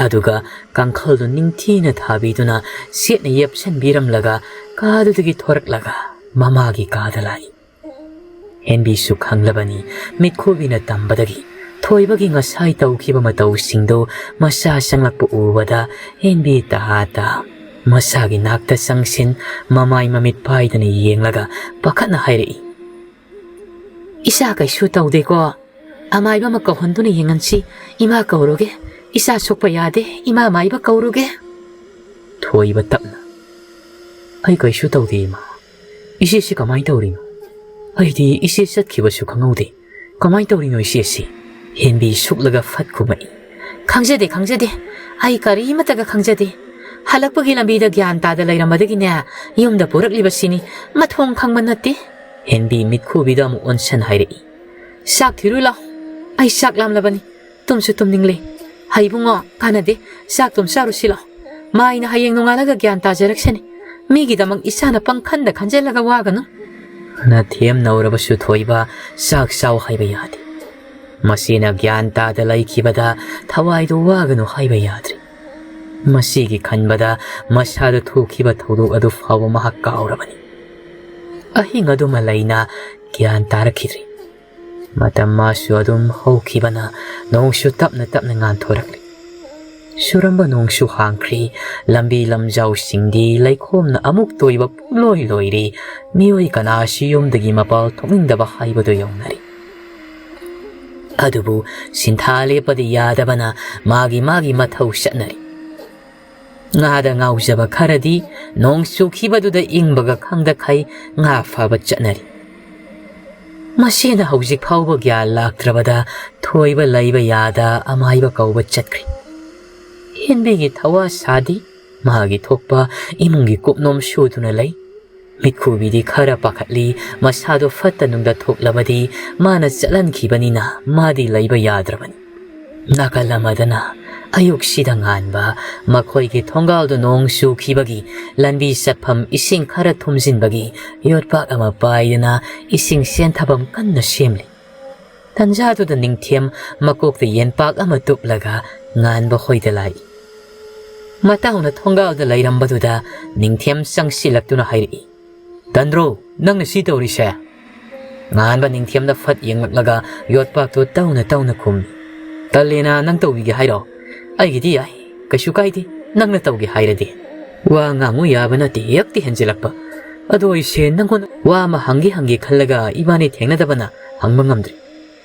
ꯑꯗꯨꯒ ꯀꯥꯡꯈꯜꯗꯨ ꯅꯤꯡꯊꯤꯅ ꯊꯥꯕꯤꯗꯨꯅ ꯁꯦꯠꯅ ꯌꯦꯞꯁꯤꯟꯕꯤꯔꯝꯂꯒ ꯀꯥꯗꯨꯗꯒꯤ ꯊꯣꯔꯛꯂꯒ ꯃꯃꯥꯒꯤ ꯀꯥꯗ ꯂꯥꯛꯏ꯫ ꯍꯦꯟꯕꯤꯁꯨ ꯈꯪꯂꯕꯅꯤ, ꯃꯤꯠꯈꯨꯕꯤꯅ ꯇꯝꯕꯗꯒꯤ ꯊꯣꯏꯕꯒꯤ ꯉꯁꯥꯏ ꯇꯧꯈꯤꯕ ꯃꯇꯧꯁꯤꯡꯗꯨ ꯃꯆꯥ ꯆꯪꯂꯛꯄ ꯎꯕꯗ ꯍꯦꯟꯕꯤ ꯇꯍꯥ ꯇꯍꯥ ꯃꯆꯥꯒꯤ ꯅꯥꯛꯇ ꯆꯪꯁꯤꯟ ꯃꯃꯥꯏ ꯃꯃꯤꯠ ꯄꯥꯏꯗꯅ ꯌꯦꯡꯂꯒ ꯄꯥꯈꯠꯅ ꯍꯥꯏꯔꯛꯏ, "ꯏꯆꯥ ꯀꯩꯁꯨ ꯇꯧꯗꯦꯀꯣ꯫ ꯑꯃꯥꯏꯕ ꯑꯃ ꯀꯧꯍꯟꯗꯨꯅ ꯌꯦꯡꯍꯟꯁꯤ꯫ ꯏꯃꯥ ꯀꯧꯔꯨꯒꯦ꯫ ꯏꯆꯥ ꯁꯣꯛꯄ ꯌꯥꯗꯦ꯫ ꯏꯃꯥ ꯃꯥꯏꯕ ꯀꯧꯔꯨꯒꯦ꯫" ꯊꯣꯏꯕ ꯇꯞꯅ, "ꯑꯩ ꯀꯩꯁꯨ ꯇꯧꯗꯦ ꯏꯃꯥ꯫ ꯏꯆꯦꯁꯤ ꯀꯃꯥꯏꯅ ꯇꯧꯔꯤꯅꯣ? ꯑꯩꯗꯤ ꯏꯆꯦ ꯆꯠꯈꯤꯕꯁꯨ ꯈꯪꯍꯧꯗꯦ꯫ ꯀꯃꯥꯏꯅ ꯇꯧꯔꯤꯅꯣ ꯏꯆꯦꯁꯤ?" ꯍꯦꯟꯕꯤ ꯁꯨꯛꯂꯒ ꯐꯠ ꯈꯨꯝꯃꯛꯏ, "ꯈꯪꯖꯗꯦ, ꯈꯪꯖꯗꯦ꯫ ꯑꯩ ꯀꯔꯤꯃꯠꯇꯒ ꯈꯪꯖꯗꯦ꯫ ꯍꯜꯂꯛꯄꯒꯤ ꯂꯝꯕꯤꯗ ꯒ꯭ꯌꯥꯟ ꯇꯥꯗ ꯂꯩꯔꯝꯕꯗꯒꯤꯅꯦ ꯌꯨꯝꯗ ꯄꯨꯔꯛꯂꯤꯕꯁꯤꯅꯤ꯫ ꯃꯊꯣꯡ ꯈꯪꯕ ꯅꯠꯇꯦ꯫" ꯍꯦꯟꯕꯤ ꯃꯤꯠꯈꯨꯕꯤꯗ ꯑꯃꯨꯛ ꯑꯣꯟꯁꯟ ꯍꯥꯏꯔꯛꯏ, "ꯆꯥꯛ ꯊꯤꯔꯨ ꯂꯥꯎ꯫ ꯑꯩ ꯆꯥꯛ ꯂꯥꯝꯂꯕꯅꯤ꯫ ꯇꯨꯝꯁꯨ ꯇꯨꯝꯅꯤꯡꯂꯦ꯫ ꯍꯩ ꯏꯕꯨꯡꯉꯣ, ꯀꯥꯟꯅꯗꯦ꯫ ꯆꯥꯛꯇꯨꯝ ꯆꯥꯔꯨꯁꯤ ꯂꯥꯎ꯫ ꯃꯥꯏꯅ ꯍꯌꯦꯡ ꯅꯣꯡꯉꯥꯜꯂꯒ ꯒ꯭ꯌꯥꯟ ꯇꯥꯖꯔꯛꯁꯅꯤ꯫ ꯃꯤꯒꯤꯗꯃꯛ ꯏꯁꯥꯅ ꯄꯪꯈꯟꯗ ꯈꯟꯖꯜꯂꯒ ꯋꯥꯒꯅꯨ꯫" ꯐꯅ ꯊꯦꯝꯅꯧꯔꯕꯁꯨ ꯊꯣꯏꯕ ꯆꯥꯛ ꯆꯥꯎ ꯍꯥꯏꯕ ꯌꯥꯗꯦ꯫ ꯃꯁꯤꯅ ꯒ꯭ꯌꯥꯟ ꯇꯥꯗ ꯂꯩꯈꯤꯕꯗ ꯊꯋꯥꯏꯗꯨ ꯋꯥꯒꯅꯨ ꯍꯥꯏꯕ ꯌꯥꯗ꯭ꯔꯦ꯫ ꯃꯁꯤꯒꯤ ꯈꯟꯕꯗ ꯃꯁꯥꯗ ꯊꯣꯛꯈꯤꯕ ꯊꯧꯗꯣꯛ ꯑꯗꯨ ꯐꯥꯎꯕ ꯃꯍꯥꯛ ꯀꯥꯎꯔꯕꯅꯤ꯫ ꯑꯍꯤꯡ ꯑꯗꯨꯃ ꯂꯩꯅ ꯒ꯭ꯌꯥꯟ ꯇꯥꯔꯛꯈꯤꯗ꯭ꯔꯤ꯫ ꯃꯇꯝ ꯃꯥꯁꯨ ꯑꯗꯨꯝ ꯍꯧꯈꯤꯕꯅ ꯅꯣꯡꯁꯨ ꯇꯞꯅ ꯇꯞꯅ ꯉꯥꯟꯊꯣꯔꯛꯂꯤ꯫ ꯆꯨꯔꯝꯕ ꯅꯣꯡꯁꯨ ꯍꯥꯡꯈ꯭ꯔꯤ꯫ ꯂꯝꯕꯤ ꯂꯝꯖꯥꯎꯁꯤꯡꯗꯤ ꯂꯩꯈꯣꯝꯅ ꯑꯃꯨꯛ ꯇꯣꯏꯕ ꯄꯨꯡꯂꯣꯏ ꯂꯣꯏꯔꯤ꯫ ꯃꯤꯑꯣꯏ ꯀꯅꯥꯁꯨ ꯌꯨꯝꯗꯒꯤ ꯃꯄꯥꯜ ꯊꯣꯛꯅꯤꯡꯗꯕ ꯍꯥꯏꯕꯗꯨ ꯌꯧꯅꯔꯤ꯫ ꯑꯗꯨꯕꯨ ꯁꯤꯟꯊꯥ ꯂꯦꯞꯄꯗꯤ ꯌꯥꯗꯕꯅ ꯃꯥꯒꯤ ꯃꯥꯒꯤ ꯃꯊꯧ ꯆꯠꯅꯔꯤ꯫ ꯉꯥꯗ ꯉꯥꯎꯖꯕ ꯈꯔꯗꯤ ꯅꯣꯡ ꯆꯨꯈꯤꯕꯗꯨꯗ ꯏꯪꯕꯒ ꯈꯪꯗꯈꯩ ꯉꯥ ꯐꯥꯕ ꯆꯠꯅꯔꯤ꯫ ꯃꯁꯤꯅ ꯍꯧꯖꯤꯛ ꯐꯥꯎꯕ ꯒ꯭ꯌꯥꯟ ꯂꯥꯛꯇ꯭ꯔꯕꯗ ꯊꯣꯏꯕ ꯂꯩꯕ ꯌꯥꯗ ꯑꯃꯥꯏꯕ ꯀꯧꯕ ꯆꯠꯈ꯭ꯔꯤ꯫ ꯍꯦꯟꯕꯤꯒꯤ ꯊꯋꯥ ꯁꯥꯗꯤ ꯃꯥꯒꯤ ꯊꯣꯛꯄ ꯏꯃꯨꯡꯒꯤ ꯀꯨꯞꯅꯣꯝ ꯁꯨꯗꯨꯅ ꯂꯩ꯫ ꯃꯤꯠꯈꯨꯕꯤꯗꯤ ꯈꯔ ꯄꯥꯈꯠꯂꯤ, ꯃꯁꯥꯗꯣ ꯐꯠꯇ ꯅꯨꯡꯗ ꯊꯣꯛꯂꯕꯗꯤ ꯃꯥꯅ ꯆꯠꯍꯟꯈꯤꯕꯅꯤꯅ ꯃꯥꯗꯤ ꯂꯩꯕ ꯌꯥꯗ꯭ꯔꯕꯅꯤ꯫ ꯅꯥꯀꯜ ꯑꯃꯗꯅ ꯑꯌꯨꯛꯁꯤꯗ ꯉꯥꯟꯕ ꯃꯈꯣꯏꯒꯤ ꯊꯣꯡꯒꯥꯜꯗꯨ ꯅꯣꯡ ꯆꯨꯈꯤꯕꯒꯤ ꯂꯝꯕꯤ ꯆꯠꯐꯝ ꯏꯁꯤꯡ ꯈꯔ ꯊꯨꯝꯖꯤꯟꯕꯒꯤ ꯌꯣꯠꯄꯥꯛ ꯑꯃ ꯄꯥꯏꯗꯨꯅ ꯏꯁꯤꯡ ꯆꯦꯟꯊꯐꯝ ꯀꯟꯅ ꯁꯦꯝꯂꯤ꯫ ꯇꯟꯖꯥꯗꯨꯗ ꯅꯤꯡꯊꯦꯝ ꯃꯀꯣꯛꯇ ꯌꯦꯟꯄꯥꯛ ꯑꯃ ꯇꯨꯞꯂꯒ ꯉꯥꯟꯕ ꯍꯣꯏꯗ ꯂꯥꯛꯏ꯫ ꯃꯇꯥꯎꯅ ꯊꯣꯡꯒꯥꯜꯗ ꯂꯩꯔꯝꯕꯗꯨꯗ ꯅꯤꯡꯊꯦꯝ ꯆꯪꯁꯤꯜꯂꯛꯇꯨꯅ ꯍꯥꯏꯔꯛꯏ, "ꯇꯟꯗ꯭ꯔꯣ, ꯅꯪꯅ ꯁꯤ ꯇꯧꯔꯤꯁꯦ?" ꯉꯥꯟꯕ ꯅꯤꯡꯊꯦꯝꯗ ꯐꯠ ꯌꯦꯡꯂꯛꯂꯒ ꯌꯣꯠꯄꯥꯛꯇꯨ ꯇꯧꯅ ꯇꯧꯅ ꯈꯨꯝꯃꯤ, "ꯇꯜꯂꯦꯅ ꯅꯪ ꯇꯧꯕꯤꯒꯦ ꯍꯥꯏꯔꯣ? ꯑꯩꯒꯤꯗꯤ ꯌꯥꯏ, ꯀꯩꯁꯨ ꯀꯥꯏꯗꯦ, ꯅꯪꯅ ꯇꯧꯒꯦ ꯍꯥꯏꯔꯗꯤ꯫" ꯋꯥ ꯉꯥꯡꯉꯨ ꯌꯥꯕ ꯅꯠꯇꯦ, ꯍꯦꯛꯇ ꯍꯦꯟꯖꯤꯜꯂꯛꯄ꯫ "ꯑꯗꯣ ꯑꯩꯁꯦ ꯅꯪꯉꯣꯟꯗ ꯋꯥ ꯑꯃ ꯍꯪꯒꯦ ꯍꯪꯒꯦ ꯈꯜꯂꯒ ꯏꯕꯥꯅꯤ ꯊꯦꯡꯅꯗꯕꯅ ꯍꯪꯕ ꯉꯝꯗ꯭ꯔꯦ꯫"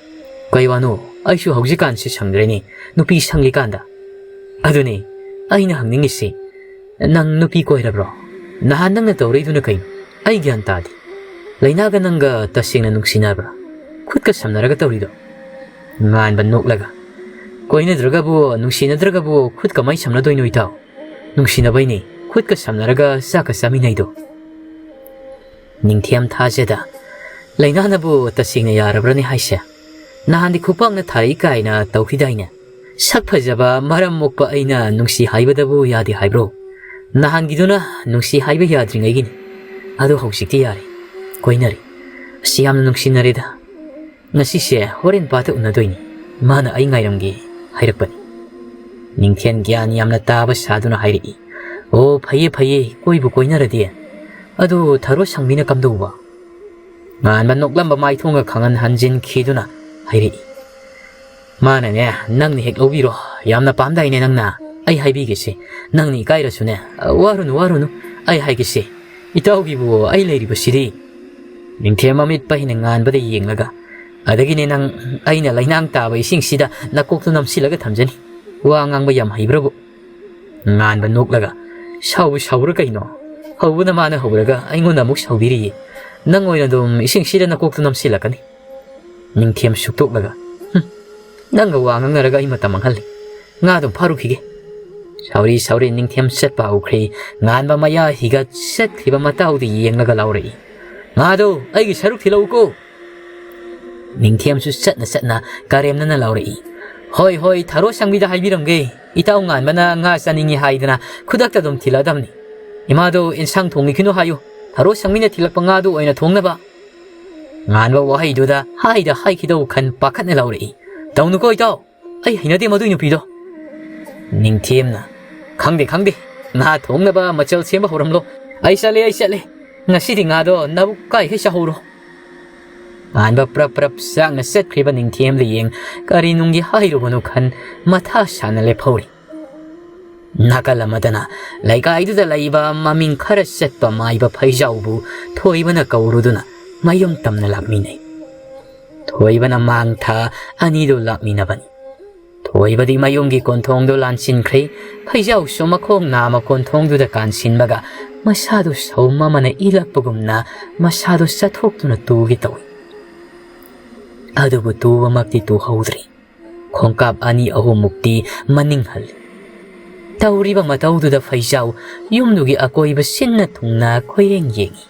"ꯀꯩ ꯋꯥꯅꯣ? ꯑꯩꯁꯨ ꯍꯧꯖꯤꯛꯀꯥꯟꯁꯤ ꯁꯪꯗ꯭ꯔꯦꯅꯦ, ꯅꯨꯄꯤ ꯁꯪꯂꯤꯀꯥꯟꯗ꯫" "ꯑꯗꯨꯅꯦ ꯑꯩꯅ ꯍꯪꯅꯤꯡꯉꯤꯁꯤ, ꯅꯪ ꯅꯨꯄꯤ ꯀꯣꯏꯔꯕ꯭ꯔꯣ? ꯅꯍꯥꯟ ꯅꯪꯅ ꯇꯧꯔꯛꯏꯗꯨꯅ ꯀꯩꯅꯣ? ꯑꯩ ꯒ꯭ꯌꯥꯟ ꯇꯥꯗꯦ꯫ ꯂꯩꯅꯥꯒ ꯅꯪꯒ ꯇꯁꯦꯡꯅ ꯅꯨꯡꯁꯤꯅꯕ꯭ꯔꯥ? ꯈꯨꯠꯀ ꯁꯝꯅꯔꯒ ꯇꯧꯔꯤꯗꯣ?" ꯉꯥꯟꯕ ꯅꯣꯛꯂꯒ, "ꯀꯣꯏꯅꯗ꯭ꯔꯒꯕꯨ, ꯅꯨꯡꯁꯤꯅꯗ꯭ꯔꯒꯕꯨ ꯈꯨꯠ ꯀꯃꯥꯏ ꯁꯝꯅꯗꯣꯏꯅꯣ ꯏꯇꯥꯎ? ꯅꯨꯡꯁꯤꯅꯕꯩꯅꯦ ꯈꯨꯠꯀ ꯁꯝꯅꯔꯒ ꯆꯥꯛꯀ ꯆꯥꯃꯤꯟꯅꯩꯗꯣ꯫" ꯅꯤꯡꯊꯦꯝ ꯊꯥꯖꯗ, "ꯂꯩꯅꯥꯅꯕꯨ ꯇꯁꯦꯡꯅ ꯌꯥꯔꯕ꯭ꯔꯅꯦ ꯍꯥꯏꯁꯦ? ꯅꯍꯥꯟꯗꯤ ꯈꯨꯄꯥꯛꯅ ꯊꯥꯔꯛꯏ ꯀꯥꯏꯅ ꯇꯧꯈꯤꯗꯥꯏꯅꯦ? ꯁꯛ ꯐꯖꯕ ꯃꯔꯝ ꯃꯣꯛꯄ ꯑꯩꯅ ꯅꯨꯡꯁꯤ ꯍꯥꯏꯕꯗꯕꯨ ꯌꯥꯗꯦ ꯍꯥꯏꯕ꯭ꯔꯣ? ꯅꯍꯥꯟꯒꯤꯗꯨꯅ ꯅꯨꯡꯁꯤ ꯍꯥꯏꯕ ꯌꯥꯗ꯭ꯔꯤꯉꯩꯒꯤꯅꯤ꯫ ꯑꯗꯣ ꯍꯧꯖꯤꯛꯇꯤ ꯌꯥꯔꯦ꯫ ꯀꯣꯏꯅꯔꯦ꯫ ꯑꯁ, ꯌꯥꯝꯅ ꯅꯨꯡꯁꯤꯅꯔꯦꯗ꯫ ꯉꯁꯤꯁꯦ ꯍꯣꯔꯦꯟ ꯄꯥꯠꯇ ꯎꯅꯗꯣꯏꯅꯤ꯫ ꯃꯥꯅ ꯑꯩ ꯉꯥꯏꯔꯝꯒꯦ ꯍꯥꯏꯔꯛꯄꯅꯤ꯫" ꯅꯤꯡꯊꯦꯝ ꯒ꯭ꯌꯥꯟ ꯌꯥꯝꯅ ꯇꯥꯕ ꯁꯥꯗꯨꯅ ꯍꯥꯏꯔꯛꯏ꯫ "ꯑꯣ, ꯐꯩꯌꯦ ꯐꯩꯌꯦ, ꯀꯣꯏꯕꯨ ꯀꯣꯏꯅꯔꯗꯤ꯫ ꯑꯗꯨ ꯊꯔꯣ ꯁꯪꯕꯤꯅ ꯀꯝꯗꯧꯕ?" ꯉꯥꯟꯕ ꯅꯣꯛꯂꯝꯕ ꯃꯥꯏꯊꯣꯡꯒ ꯈꯪꯍꯟ ꯍꯟꯖꯤꯟꯈꯤꯗꯨꯅ ꯍꯥꯏꯔꯛꯏ꯫ ꯃꯥꯅꯅꯦ, "ꯅꯪꯅ ꯍꯦꯛ ꯂꯧꯕꯤꯔꯣ, ꯌꯥꯝꯅ ꯄꯥꯝꯗꯥꯏꯅꯦ ꯅꯪꯅ꯫ ꯑꯩ ꯍꯥꯏꯕꯤꯒꯦꯁꯦ, ꯅꯪꯅ ꯏꯀꯥꯏꯔꯁꯨꯅꯦ, ꯋꯥꯔꯨꯅꯨ ꯋꯥꯔꯨꯅꯨ, ꯑꯩ ꯍꯥꯏꯒꯦꯁꯦ, ꯏꯇꯥꯎꯒꯤꯕꯨ ꯑꯩ ꯂꯩꯔꯤꯕꯁꯤꯗꯤ꯫" ꯅꯤꯡꯊꯦꯝ ꯃꯃꯤꯠ ꯄꯩꯅ ꯉꯥꯟꯕꯗ ꯌꯦꯡꯂꯒ, "ꯑꯗꯒꯤꯅꯦ ꯅꯪ, ꯑꯩꯅ ꯂꯩꯅꯥꯡ ꯇꯥꯕ ꯏꯁꯤꯡꯁꯤꯗ ꯅꯀꯣꯛꯇꯨ ꯅꯝꯁꯤꯜꯂꯒ ꯊꯝꯖꯅꯤ, ꯋꯥ ꯉꯥꯡꯕ ꯌꯥꯝ ꯍꯩꯕ꯭ꯔꯕꯨ?" ꯉꯥꯟꯕ ꯅꯣꯛꯂꯒ, "ꯁꯥꯎꯕꯨ ꯁꯥꯎꯕ꯭ꯔꯥ ꯀꯩꯅꯣ? ꯍꯧꯕꯅ ꯃꯥꯅ ꯍꯧꯔꯒ ꯑꯩꯉꯣꯟꯗ ꯑꯃꯨꯛ ꯁꯥꯎꯕꯤꯔꯤꯌꯦ꯫ ꯅꯪ ꯑꯣꯏꯅ ꯑꯗꯨꯝ ꯏꯁꯤꯡꯁꯤꯗ ꯅꯀꯣꯛꯇꯨ ꯅꯝꯁꯤꯜꯂꯛꯀꯅꯤ꯫" ꯅꯤꯡꯊꯦꯝ ꯁꯨꯛꯇꯣꯛꯂꯒ, "ꯍꯨꯝ, ꯅꯪꯒ ꯋꯥ ꯉꯥꯡꯅꯔꯒ ꯑꯩ ꯃꯇꯝ ꯃꯥꯡꯍꯜꯂꯤ꯫ ꯉꯥ ꯑꯗꯨꯝ ꯐꯥꯔꯨꯈꯤꯒꯦ꯫" ꯁꯥꯎꯔꯤ ꯁꯥꯎꯔꯤ ꯅꯤꯡꯊꯦꯝ ꯆꯠꯄ ꯍꯧꯈ꯭ꯔꯦ꯫ ꯉꯥꯟꯕ ꯃꯌꯥ ꯍꯤꯒꯠ ꯆꯠꯈ꯭ꯔꯤꯕ ꯃꯇꯥꯎꯗ ꯌꯦꯡꯂꯒ ꯂꯥꯎꯔꯛꯏ, "ꯉꯥꯗꯣ ꯑꯩꯒꯤ ꯁꯔꯨꯛ ꯊꯤꯜꯂꯛꯎꯀꯣ!" ꯅꯤꯡꯊꯦꯝꯁꯨ ꯆꯠꯅ ꯆꯠꯅ ꯀꯔꯦꯝꯅꯅ ꯂꯥꯎꯔꯛꯏ, "ꯍꯣꯏ ꯍꯣꯏ, ꯊꯔꯣ ꯁꯪꯕꯤꯗ ꯍꯥꯏꯕꯤꯔꯝꯒꯦ꯫ ꯏꯇꯥꯎ ꯉꯥꯟꯕꯅ ꯉꯥ ꯆꯥꯅꯤꯡꯉꯤ ꯍꯥꯏꯗꯅ ꯈꯨꯗꯛꯇ ꯑꯗꯨꯝ ꯊꯤꯜꯂꯛꯑꯗꯕꯅꯤ꯫ ꯏꯃꯥꯗꯣ ꯏꯟꯁꯥꯡ ꯊꯣꯡꯉꯤꯈꯤꯅꯨ ꯍꯥꯏꯌꯨ, ꯊꯔꯣ ꯁꯪꯕꯤꯅ ꯊꯤꯜꯂꯛꯄ ꯉꯥꯗꯨ ꯑꯣꯏꯅ ꯊꯣꯡꯅꯕ꯫" ꯉꯥꯟꯕ ꯋꯥꯍꯩꯗꯨꯗ ꯍꯥꯏꯗ ꯍꯥꯏꯈꯤꯗꯧ ꯈꯟ ꯄꯥꯈꯠꯅ ꯂꯥꯎꯔꯛꯏ, "ꯇꯧꯅꯨꯀꯣ ꯏꯇꯥꯎ, ꯑꯩ ꯍꯩꯅꯗꯦ ꯃꯗꯨꯏ ꯅꯨꯄꯤꯗꯣ꯫" ꯅꯤꯡꯊꯦꯝꯅ, "ꯈꯪꯗꯦ ꯈꯪꯗꯦ, ꯉꯥ ꯊꯣꯡꯅꯕ ꯃꯆꯜ ꯁꯦꯝꯕ ꯍꯧꯔꯝꯂꯣ꯫ ꯑꯩ ꯆꯠꯂꯦ, ꯑꯩ ꯆꯠꯂꯦ꯫ ꯉꯁꯤꯗꯤ ꯉꯥꯗꯣ ꯅꯕꯨꯛ ꯀꯥꯏꯈꯩ ꯆꯥꯍꯧꯔꯣ꯫" ꯉꯥꯟꯕ ꯄ꯭ꯔꯞ ꯄ꯭ꯔꯞ ꯆꯥꯛꯅ ꯆꯠꯈ꯭ꯔꯤꯕ ꯅꯤꯡꯊꯦꯝꯗ ꯌꯦꯡ ꯀꯔꯤ ꯅꯨꯡꯒꯤ ꯍꯥꯏꯔꯨꯕꯅꯣ ꯈꯟ ꯃꯊꯥ ꯁꯥꯅ ꯂꯦꯞꯍꯧꯔꯤ꯫ ꯅꯥꯀꯜ ꯑꯃꯗꯅ ꯂꯩꯀꯥꯏꯗꯨꯗ ꯂꯩꯕ ꯃꯃꯤꯡ ꯈꯔ ꯆꯠꯄ ꯃꯥꯏꯕ ꯐꯩꯖꯥꯎꯕꯨ ꯊꯣꯏꯕꯅ ꯀꯧꯔꯨꯗꯨꯅ ꯃꯌꯨꯝ ꯇꯝꯅ ꯂꯥꯛꯃꯤꯟꯅꯩ꯫ ꯊꯣꯏꯕꯅ ꯃꯥꯡ ꯊꯥ ꯑꯅꯤꯗꯨ ꯂꯥꯛꯃꯤꯟꯅꯕꯅꯤ꯫ ꯊꯣꯏꯕꯗꯤ ꯃꯌꯨꯝꯒꯤ ꯀꯣꯟꯊꯣꯡꯗꯨ ꯂꯥꯟꯁꯤꯟꯈ꯭ꯔꯦ꯫ ꯐꯩꯖꯥꯎꯁꯨ ꯃꯈꯣꯡ ꯅꯥꯝꯃ ꯀꯣꯟꯊꯣꯡꯗꯨꯗ ꯀꯥꯟꯁꯤꯟꯕꯒ ꯃꯁꯥꯗꯨ ꯁꯧꯝ ꯑꯃꯅ ꯏꯜꯂꯛꯄꯒꯨꯝꯅ ꯃꯁꯥꯗꯨ ꯆꯠꯊꯣꯛꯇꯨꯅ ꯇꯨꯒꯦ ꯇꯧꯏ꯫ ꯑꯗꯨꯕꯨ ꯇꯨꯕꯃꯛꯇꯤ ꯇꯨꯍꯧꯗ꯭ꯔꯤ꯫ ꯈꯣꯡꯀꯥꯞ ꯑꯅꯤ ꯑꯍꯨꯝꯃꯨꯛꯇꯤ ꯃꯅꯤꯡ ꯍꯜꯂꯤ꯫ ꯇꯧꯔꯤꯕ ꯃꯇꯧꯗꯨꯗ ꯐꯩꯖꯥꯎ ꯌꯨꯝꯗꯨꯒꯤ ꯑꯀꯣꯏꯕ ꯁꯤꯟꯅ ꯊꯨꯡꯅ ꯀꯣꯏꯌꯦꯡ ꯌꯦꯡꯏ,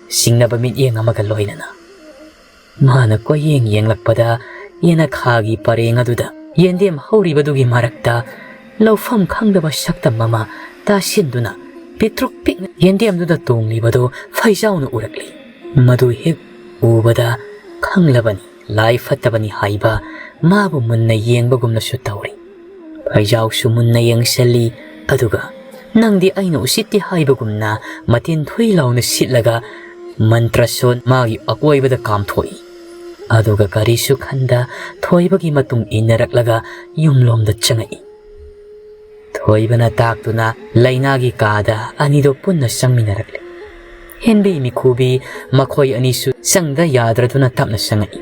ꯆꯤꯡꯅꯕ ꯃꯤꯠꯌꯦꯡ ꯑꯃꯒ ꯂꯣꯏꯅꯅ꯫ ꯃꯥꯅ ꯀꯣꯏꯌꯦꯡ ꯌꯦꯡꯂꯛꯄꯗ ꯌꯦꯅꯈꯥꯒꯤ ꯄꯔꯦꯡ ꯑꯗꯨꯗ ꯌꯦꯟꯗꯦꯝ ꯍꯧꯔꯤꯕꯗꯨꯒꯤ ꯃꯔꯛꯇ ꯂꯧꯐꯝ ꯈꯪꯗꯕ ꯁꯛꯇꯝ ꯑꯃ ꯇꯥꯁꯤꯟꯗꯨꯅ ꯄꯤꯛꯇ꯭ꯔꯨꯛ ꯄꯤꯛꯅ ꯌꯦꯟꯗꯦꯝꯗꯨꯗ ꯇꯣꯡꯂꯤꯕꯗꯨ ꯐꯩꯖꯥꯎꯅ ꯎꯔꯛꯂꯤ꯫ ꯃꯗꯨ ꯍꯦꯛ ꯎꯕꯗ ꯈꯪꯂꯕꯅꯤ꯫ ꯂꯥꯏ ꯐꯠꯇꯕꯅꯤ ꯍꯥꯏꯕ ꯃꯥꯕꯨ ꯃꯨꯟꯅ ꯌꯦꯡꯕꯒꯨꯝꯅꯁꯨ ꯇꯧꯔꯤ꯫ ꯐꯩꯖꯥꯎꯁꯨ ꯃꯨꯟꯅ ꯌꯦꯡꯁꯤꯜꯂꯤ꯫ ꯑꯗꯨꯒ ꯅꯪꯗꯤ ꯑꯩꯅ ꯎꯁꯤꯠꯇꯦ ꯍꯥꯏꯕꯒꯨꯝꯅ ꯃꯇꯤꯟ ꯊꯨꯏ ꯂꯥꯎꯅ ꯁꯤꯠꯂꯒ ꯃꯟꯇ꯭ꯔꯁꯣꯟ ꯃꯥꯒꯤ ꯑꯀꯣꯏꯕꯗ ꯀꯥꯝꯊꯣꯛꯏ꯫ ꯑꯗꯨꯒ ꯀꯔꯤꯁꯨ ꯈꯟꯗ ꯊꯣꯏꯕꯒꯤ ꯃꯇꯨꯡ ꯏꯟꯅꯔꯛꯂꯒ ꯌꯨꯝꯂꯣꯝꯗ ꯆꯪꯉꯛꯏ꯫ ꯊꯣꯏꯕꯅ ꯇꯥꯛꯇꯨꯅ ꯂꯩꯅꯥꯒꯤ ꯀꯥꯗ ꯑꯅꯤꯗꯣ ꯄꯨꯟꯅ ꯆꯪꯃꯤꯟꯅꯔꯛꯂꯤ꯫ ꯍꯦꯟꯕꯤ ꯃꯤꯈꯨꯕꯤ ꯃꯈꯣꯏ ꯑꯅꯤꯁꯨ ꯆꯪꯗ ꯌꯥꯗ꯭ꯔꯗꯨꯅ ꯇꯞꯅ ꯆꯪꯉꯛꯏ꯫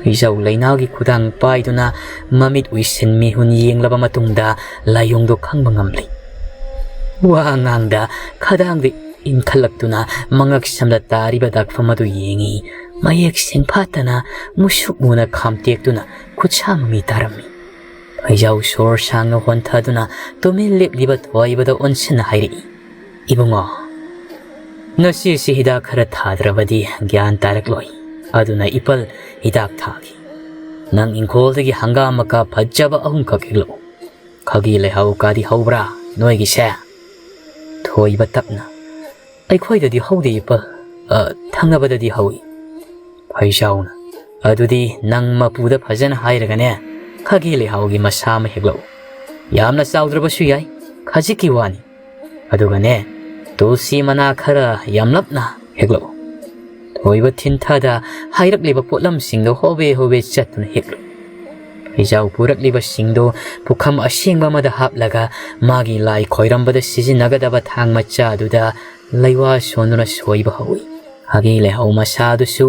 ꯐꯩꯖꯧ ꯂꯩꯅꯥꯒꯤ ꯈꯨꯗꯥꯡ ꯄꯥꯏꯗꯨꯅ ꯃꯃꯤꯠ ꯎꯏꯁꯤꯟ ꯃꯤꯍꯨꯟ ꯌꯦꯡꯂꯕ ꯃꯇꯨꯡꯗ ꯂꯥꯏꯑꯣꯡꯗꯣ ꯈꯪꯕ ꯉꯝꯂꯤ꯫ ꯋꯥ ꯉꯥꯡꯗ ꯈꯗꯥꯡꯗ ꯏꯟꯈꯠꯂꯛꯇꯨꯅ ꯃꯉꯛ ꯁꯝꯗ ꯇꯥꯔꯤꯕ ꯗꯥꯛꯐꯝ ꯑꯗꯨ ꯌꯦꯡꯉꯤ꯫ ꯃꯌꯦꯛ ꯁꯦꯡꯐꯥꯠꯇꯅ ꯃꯨꯁꯨꯛ ꯃꯨꯅ ꯈꯥꯝꯇꯦꯛꯇꯨꯅ ꯈꯨꯠꯁꯥ ꯃꯃꯤ ꯇꯥꯔꯝꯃꯤ꯫ ꯐꯩꯖꯧ ꯁꯣꯔ ꯁꯥꯡꯅ ꯍꯣꯟꯊꯗꯨꯅ ꯇꯨꯃꯤꯟ ꯂꯦꯞꯂꯤꯕ ꯊꯣꯏꯕꯗ ꯑꯣꯟꯁꯤꯟꯅ ꯍꯥꯏꯔꯛꯏ, "ꯏꯕꯨꯡꯉꯣ, ꯉꯁꯤꯁꯤ ꯍꯤꯗꯥꯛ ꯈꯔ ꯊꯥꯗ꯭ꯔꯕꯗꯤ ꯒ꯭ꯌꯥꯟ ꯇꯥꯔꯛꯂꯣꯏ꯫ ꯑꯗꯨꯅ ꯏꯄꯜ, ꯍꯤꯗꯥꯛ ꯊꯥꯒꯦ꯫ ꯅꯪ ꯏꯪꯈꯣꯜꯗꯒꯤ ꯍꯪꯒꯥꯝ ꯃꯀꯥ ꯐꯖꯕ ꯑꯍꯨꯝꯈꯛ ꯍꯦꯛꯂꯛꯎ꯫ ꯈꯥꯒꯤ ꯂꯩꯍꯥꯎ ꯀꯥꯗꯤ ꯍꯧꯕ꯭ꯔꯥ ꯅꯣꯏꯒꯤꯁꯦ?" ꯊꯣꯏꯕ ꯇꯞꯅ, "ꯑꯩꯈꯣꯏꯗꯗꯤ ꯍꯧꯗꯦ ꯏꯄꯜ, ꯑ, ꯊꯪꯅꯕꯗꯗꯤ ꯍꯧꯏ꯫" ꯐꯩꯖꯥꯎꯅ, "ꯑꯗꯨꯗꯤ ꯅꯪ ꯃꯄꯨꯗ ꯐꯖꯅ ꯍꯥꯏꯔꯒꯅꯦ, ꯈꯥꯒꯤ ꯂꯩꯍꯥꯎꯒꯤ ꯃꯁꯥ ꯑꯃ ꯍꯦꯛꯂꯛꯎ꯫ ꯌꯥꯝꯅ ꯆꯥꯎꯗ꯭ꯔꯕꯁꯨ ꯌꯥꯏ, ꯈꯖꯤꯛꯀꯤ ꯋꯥꯅꯤ꯫ ꯑꯗꯨꯒꯅꯦ, ꯇꯨꯜꯁꯤ ꯃꯅꯥ ꯈꯔ ꯌꯥꯝꯂꯞꯅ ꯍꯦꯛꯂꯛꯎ꯫" ꯊꯣꯏꯕ ꯊꯤꯟꯊꯗ ꯍꯥꯏꯔꯛꯂꯤꯕ ꯄꯣꯠꯂꯝꯁꯤꯡꯗꯣ ꯍꯣꯕꯦ ꯍꯣꯕꯦ ꯆꯠꯇꯨꯅ ꯍꯦꯛꯂꯨ꯫ ꯐꯩꯖꯥꯎ ꯄꯨꯔꯛꯂꯤꯕꯁꯤꯡꯗꯣ ꯄꯨꯈꯝ ꯑꯁꯦꯡꯕ ꯑꯃꯗ ꯍꯥꯞꯂꯒ ꯃꯥꯒꯤ ꯂꯥꯏ ꯈꯣꯏꯔꯝꯕꯗ ꯁꯤꯖꯤꯟꯅꯒꯗꯕ ꯊꯥꯡ ꯃꯆꯥ ꯑꯗꯨꯗ ꯂꯩꯋꯥ ꯁꯣꯟꯗꯨꯅ ꯁꯣꯏꯕ ꯍꯧꯏ꯫ ꯈꯥꯒꯤ ꯂꯩꯍꯥꯎ ꯃꯁꯥꯗꯨꯁꯨ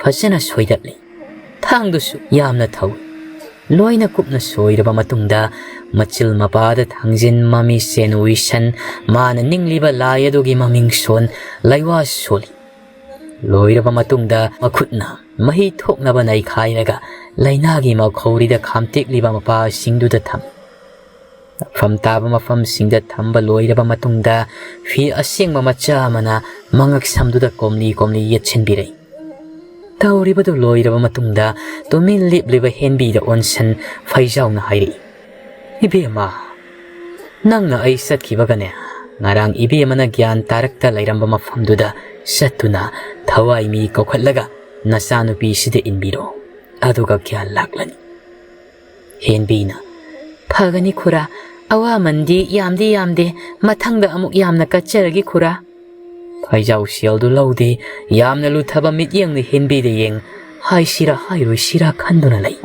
ꯐꯖꯅ ꯁꯣꯏꯗꯠꯂꯤ꯫ ꯊꯥꯡꯗꯨꯁꯨ ꯌꯥꯝꯅ ꯊꯧꯏ꯫ ꯂꯣꯏꯅ ꯀꯨꯞꯅ ꯁꯣꯏꯔꯕ ꯃꯇꯨꯡꯗ ꯃꯆꯤꯜ ꯃꯄꯥꯗ ꯊꯥꯡꯖꯤꯟ, ꯃꯃꯤꯁꯦꯟ, ꯎꯏꯁꯟ, ꯃꯥꯅ ꯅꯤꯡꯂꯤꯕ ꯂꯥꯏ ꯑꯗꯨꯒꯤ ꯃꯃꯤꯡ ꯁꯣꯟ, ꯂꯩꯋꯥ ꯁꯣꯜꯂꯤ꯫ ꯂꯣꯏꯔꯕ ꯃꯇꯨꯡꯗ ꯃꯈꯨꯠꯅ ꯃꯍꯤ ꯊꯣꯛꯅꯕ ꯅꯩꯈꯥꯏꯔꯒ ꯂꯩꯅꯥꯒꯤ ꯃꯈꯧꯔꯤꯗ ꯈꯥꯝꯇꯦꯛꯂꯤꯕ ꯃꯄꯥꯁꯤꯡꯗꯨꯗ ꯊꯝꯃꯤ꯫ ꯃꯐꯝ ꯇꯥꯕ ꯃꯐꯝꯁꯤꯡꯗ ꯊꯝꯕ ꯂꯣꯏꯔꯕ ꯃꯇꯨꯡꯗ ꯐꯤ ꯑꯁꯦꯡꯕ ꯃꯆꯥ ꯑꯃꯅ ꯃꯉꯛ ꯁꯝꯗꯨꯗ ꯀꯣꯝꯂꯤ ꯀꯣꯝꯂꯤ ꯌꯦꯠꯁꯤꯟꯕꯤꯔꯛꯏ꯫ ꯇꯧꯔꯤꯕꯗꯨ ꯂꯣꯏꯔꯕ ꯃꯇꯨꯡꯗ ꯇꯨꯃꯤꯟ ꯂꯦꯞꯂꯤꯕ ꯍꯦꯟꯕꯤꯗ ꯑꯣꯟꯁꯟ ꯐꯩꯖꯥꯎꯅ ꯍꯥꯏꯔꯛꯏ, "ꯏꯕꯦꯝꯃ, ꯅꯪꯅ ꯑꯩ ꯆꯠꯈꯤꯕꯒꯅꯦ, ꯉꯔꯥꯡ ꯏꯕꯦꯝꯃꯅ ꯒ꯭ꯌꯥꯟ ꯇꯥꯔꯛꯇ ꯂꯩꯔꯝꯕ ꯃꯐꯝꯗꯨꯗ ꯆꯠꯇꯨꯅ ꯊꯋꯥꯏ ꯃꯤ ꯀꯧꯈꯠꯂꯒ ꯅꯆꯥꯅꯨꯄꯤꯁꯤꯗ ꯏꯟꯕꯤꯔꯣ, ꯑꯗꯨꯒ ꯒ꯭ꯌꯥꯟ ꯂꯥꯛꯂꯅꯤ꯫" ꯍꯦꯟꯕꯤꯅ, "ꯐꯒꯅꯤ ꯈꯨꯔꯥ, ꯑꯋꯥꯃꯟꯗꯤ ꯌꯥꯝꯗꯤ ꯌꯥꯝꯗꯦ, ꯃꯊꯪꯗ ꯑꯃꯨꯛ ꯌꯥꯝꯅ ꯀꯠꯆꯔꯒꯦ ꯈꯨꯔꯥ"꯫ ꯐꯩꯖꯥꯎ ꯁꯦꯜꯗꯨ ꯂꯧꯗꯦ, ꯌꯥꯝꯅ ꯂꯨꯊꯕ ꯃꯤꯠꯌꯦꯡꯅ ꯍꯦꯟꯕꯤꯗ ꯌꯦꯡ, ꯍꯥꯏꯁꯤꯔꯥ ꯍꯥꯏꯔꯣꯏꯁꯤꯔꯥ ꯈꯟꯗꯨꯅ ꯂꯩ꯫